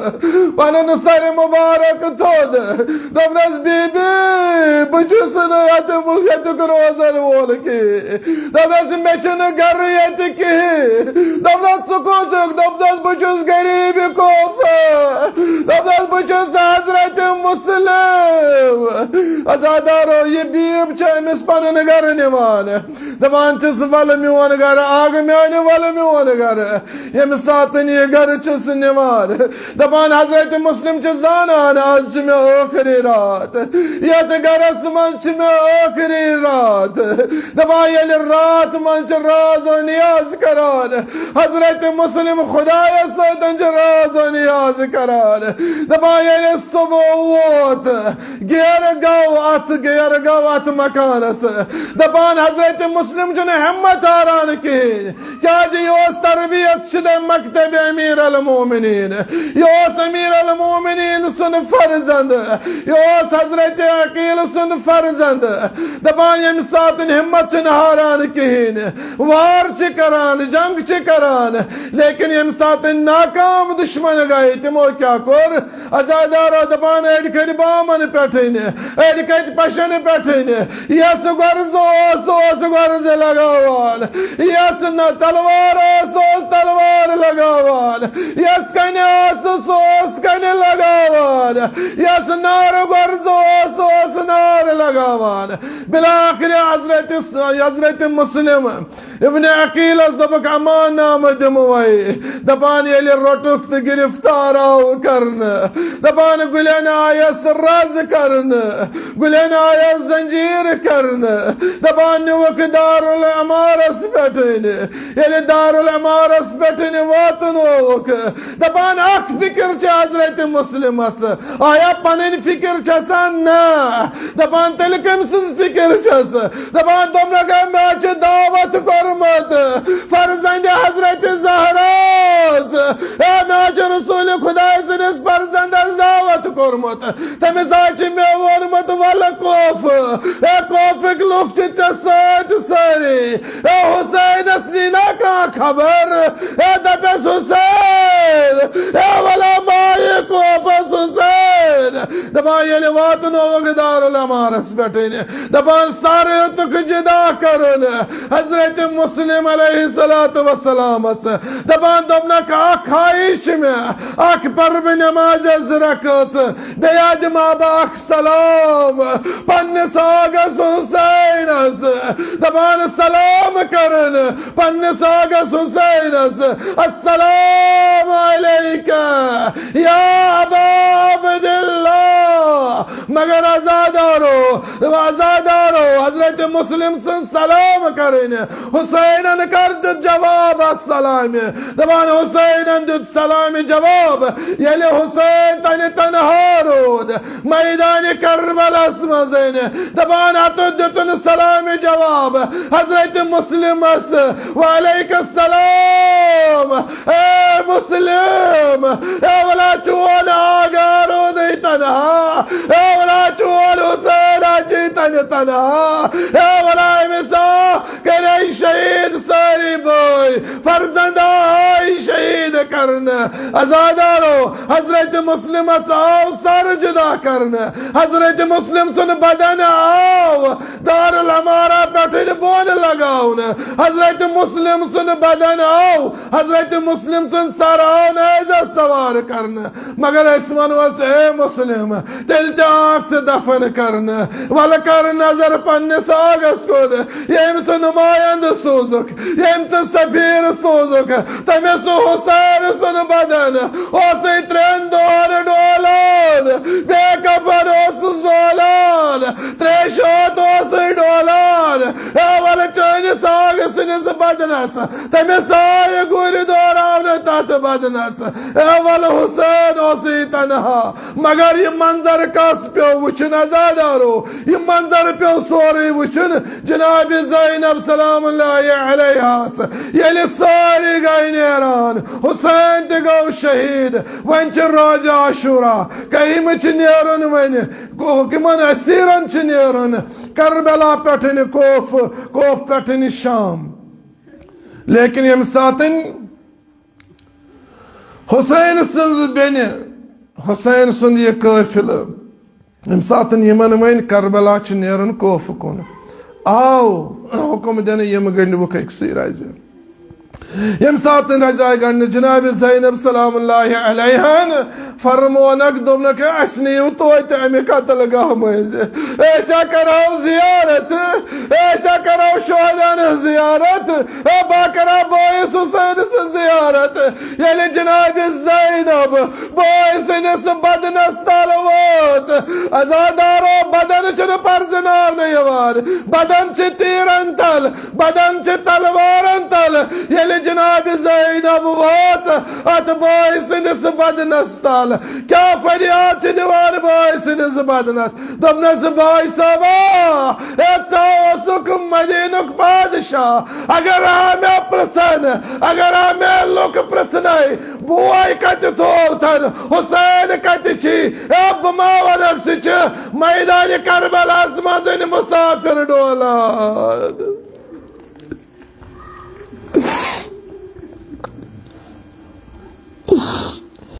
پنُن سرِ مبارک تھوٚد۔ دوٚپنس، "بی بی، بہٕ چھُس نہٕ ییٚتہِ، ییٚتیُک روزن وول کِہیٖنۍ۔" دوٚپنس، "مےٚ چھُنہٕ گرٕ ییٚتہِ کِہیٖنۍ۔" دوٚپنس، "ژٕ کوٚت چھُکھ؟" دوٚپنس، "بہٕ چھُس غریٖبِ کوفہٕ۔" دوٚپنس، "بہٕ چھُس حضرت مسلم۔" عزادارو، یہِ بیٖب چھِ أمِس پنُن گرٕ نِوان۔ دپان چھِس، "ولہٕ میون گرٕ، آگہٕ میانہِ ولہٕ میون گرٕ۔" ییٚمہِ ساتہٕ یہِ گرٕ چھِس نِوان، دپان حضرت مسلم چھِ زانان، آز چھِ مےٚ ٲخری رات، یتھ گرس منٛز چھِ مےٚ ٲخری رات۔ دپان ییٚلہِ رات منٛز چھِ راز و نیاز کران، حضرت مسلم خدایس سۭتۍ چھِ راز و نیاز کران۔ دپان ییٚلہِ صبح ووت، گیرٕ گوٚو اتھ، گیرٕ گوٚو اتھ مکانس۔ دپان حضرت مسلم چھُنہٕ ہمت ہاران کِہیٖنۍ، کیازِ یہِ اوس تربیت شدہ مکتب امیر المومنین۔ یہِ اوس امیر المومنین سُنٛد فرزند، یہِ اوس حضرت عقیل سُنٛد فرزند۔ دپان ییٚمہِ ساتہٕ ہمت چھُنہٕ ہاران کِہیٖنۍ، وار چھِ کران، جنگ چھِ کران، لیکن ییٚمہِ ساتہٕ ناکام دشمن گٔے، تِمو کیٛاہ کوٚر؟ عزادارو، دپان أڑۍ کھٔتۍ بامن پٮ۪ٹھٕے نہٕ، أڑۍ کھٔتۍ پشن پٮ۪ٹھٕے نہٕ۔ یس گۄرزٕ اوس، سُہ اوس گۄرزٕ لگاوان، یس نہ تلوار اوس، سُہ اوس تلوار لگاوان، یس کنہِ آسہٕ، سُہ اوس کنہِ لگاوان، یس نارٕ گۄرزٕ اوس، سُہ اوس نارٕ لگاوان۔ بلاخر حضرت، حضرت مسلم ابن عقیلس دوٚپُکھ، امان نامہٕ دِموے۔ دپان ییٚلہِ روٚٹُکھ تہٕ گرفتار آو کرنہٕ۔ دپان گُلٮ۪ن آیس رز کرنہٕ، گُلٮ۪ن آیس زنجیر کرنہٕ۔ دپان نیوُکھ دارالعمارس پٮ۪ٹھٕے۔ ییٚلہِ دارالعمارس پٮ۪ٹھٕے واتنووُکھ، دپان اکھ فکر چھِ حضرت مسلمس، آیا پنٕنۍ فکر چھسا؟ نہ۔ دپان تیٚلہِ کٔمۍ سٕنٛز فکر چھس؟ دپان دوٚپنکھ، مےٚ چھُ دعوت کوٚرمُت فرزند حضرت زہراس۔ اے، مےٚ چھُ رسول خداے سٕنٛدِس فرزندس دعوت کوٚرمُت۔ تٔمِس حظ چھُ مےٚ ووٚنمُت، ولہٕ کوفہٕ، اے کوفٕکۍ لُکھ چھِ ژےٚ سۭتۍ سٲری۔ اے حسینس نی نا کانٛہہ خبر، اے دپٮ۪س حسین، اے ولا مایہِ کوفس حسین۔ دپان ییٚلہِ واتنووُکھ دارالعمارس پٮ۪ٹھ، دپان سر ہیوٚتُکھ جدا کرُن حضرت مسلم علیہ الصلوۃ والسلامس۔ دپان دوٚپنکھ، اکھ خواہش چھِ مےٚ، اکھ پرٕ بہٕ نمازِ زٕ رکٲژٕ، بیٚیہِ دِمہٕ ہا بہٕ اکھ سلام پننِس آغس حسینس۔ دپان سلام کرُن پننِس آغس حسینس، السلام علیک یا ابا عبداللہ۔ مگر عزادارو، عزادارو، حضرت مسلم سٕنٛز سلام کرٕنۍ۔ حسینن کر دیُت جواب اتھ سلامہِ؟ دپان حسینن دیُت سلامہِ جواب۔ ییٚلہِ حسین تنہِ تنہا روٗد، میدانِ کربلاہس منٛز، دپان اتھ دیُتُن سلامہِ جواب حضرت مسلمس، وعلیک السلام۔ اے مسلم، اے ولا چون آغا روٗدٕے تنہا، اے ولا چون حسین حاجی تنہِ تنہا، اے ولا أمِس آ کرے شہید سٲری بٲے، فرزند آے شہید کرنہٕ۔ عزادارو، حضرت مسلمس آو سر جدا کرنہٕ، حضرت مسلم سُنٛد بدن آو دارالعمارہ پٮ۪ٹھٕ بۄن لگاونہٕ۔ حضرت مسلم سُنٛد بدن آو، حضرت مسلم سُنٛد سر آو نیزس سوار کرنہٕ۔ مگر أسۍ ونوس، اے مسلم، تیٚلہِ تہِ آکھ ژٕ دفن کرنہٕ۔ ولہٕ کر نظر پننِس آغس کُن، ییٚمۍ ژٕ نمایندٕ سوٗزُکھ، ییٚمۍ ژٕ سفیر سوٗزُکھ، تٔمِس حسین سُنٛد بدن اوسُے ترٛٮ۪ن دۄہن ڈولان، بے کفن اوسُس ڈولان، ترٛیشہِ ہوت اوسُے ڈولان۔ اے ولہٕ چٲنِس آغ سٕنٛدِس بدنس، تٔمِس آیہِ گُرۍ دوراونہٕ تتھ تہٕ بدنس۔ اے ول حسین اوسُے تنہا، مگر یہِ منظر کس پیوٚو وٕچھُن عزادارو؟ یہِ منظر پیوٚو سورُے وٕچھُن جناب زینب سلام اللہ علیہس۔ ییٚلہِ سٲری گٔے نیران، حسین تہِ گوٚو شہید، وۄنۍ چھِ روزِ عاشورہ، کٔمِس چھِ نیرُن وۄنۍ؟ کو-، کٕمن اسیرن چھِ نیرُن؟ کربلا پٮ۪ٹھٕ نہٕ کوفہٕ، کوفہٕ پٮ۪ٹھٕ نہٕ شام۔ لیکن ییٚمہِ ساتہٕ حسین سٕنٛز بیٚنہِ، حسین سُنٛد یہِ قٲفلہٕ، ییٚمہِ ساتہٕ یِمن وۄنۍ کربلا چھُ نیرُن کوفہٕ کُن، آو حُکم دِنہٕ، یِم گٔنٛڈوُکھ أکسٕے رزِ۔ ییٚمہِ ساتہٕ رزِ آیہِ گنٛڈنہٕ، جناب زینب سلام اللہ علیہن فرمونکھ، دوٚپنکھ، "اسہِ نِیِو توتہِ امہِ قتل گاہ مٔنٛزۍ۔ أسۍ ہا کرو زیارت، أسۍ ہا کرو شہداہن ہٕنٛز زیارت، اے بہٕ ہا کرٕ ہا بٲیِس حسین سٕنٛز زیارت۔" ییٚلہِ جناب زینب بٲے سٕنٛدِس بدنس تل وٲژ، عزادارو، بدن چھُنہٕ پرزٕناونہٕ یِوان، بدن چھِ تیٖرن تل، بدن چھِ تلوارن تل۔ ییٚلہِ جناب زینب وٲژ اتھ بٲے سٕنٛدِس بدنس تل، کیٛاہ فریاد چھِ دِوان بٲے سٕنٛدِس بدنس؟ دوٚپنس، "بٲے صٲبا، ہے، ژٕ اوسُکھ مدینُک بادشاہ، اگر آ مےٚ پرژھن، اگر آ مےٚ لُکھ پرژھنَے، بوے کتہِ تھووتھن، حسین کتہِ چھی؟ ہے، بہٕ ما ونکھ، سُہ چھُ میدانِ کربلاہس منٛز مسافر ڈولان۔"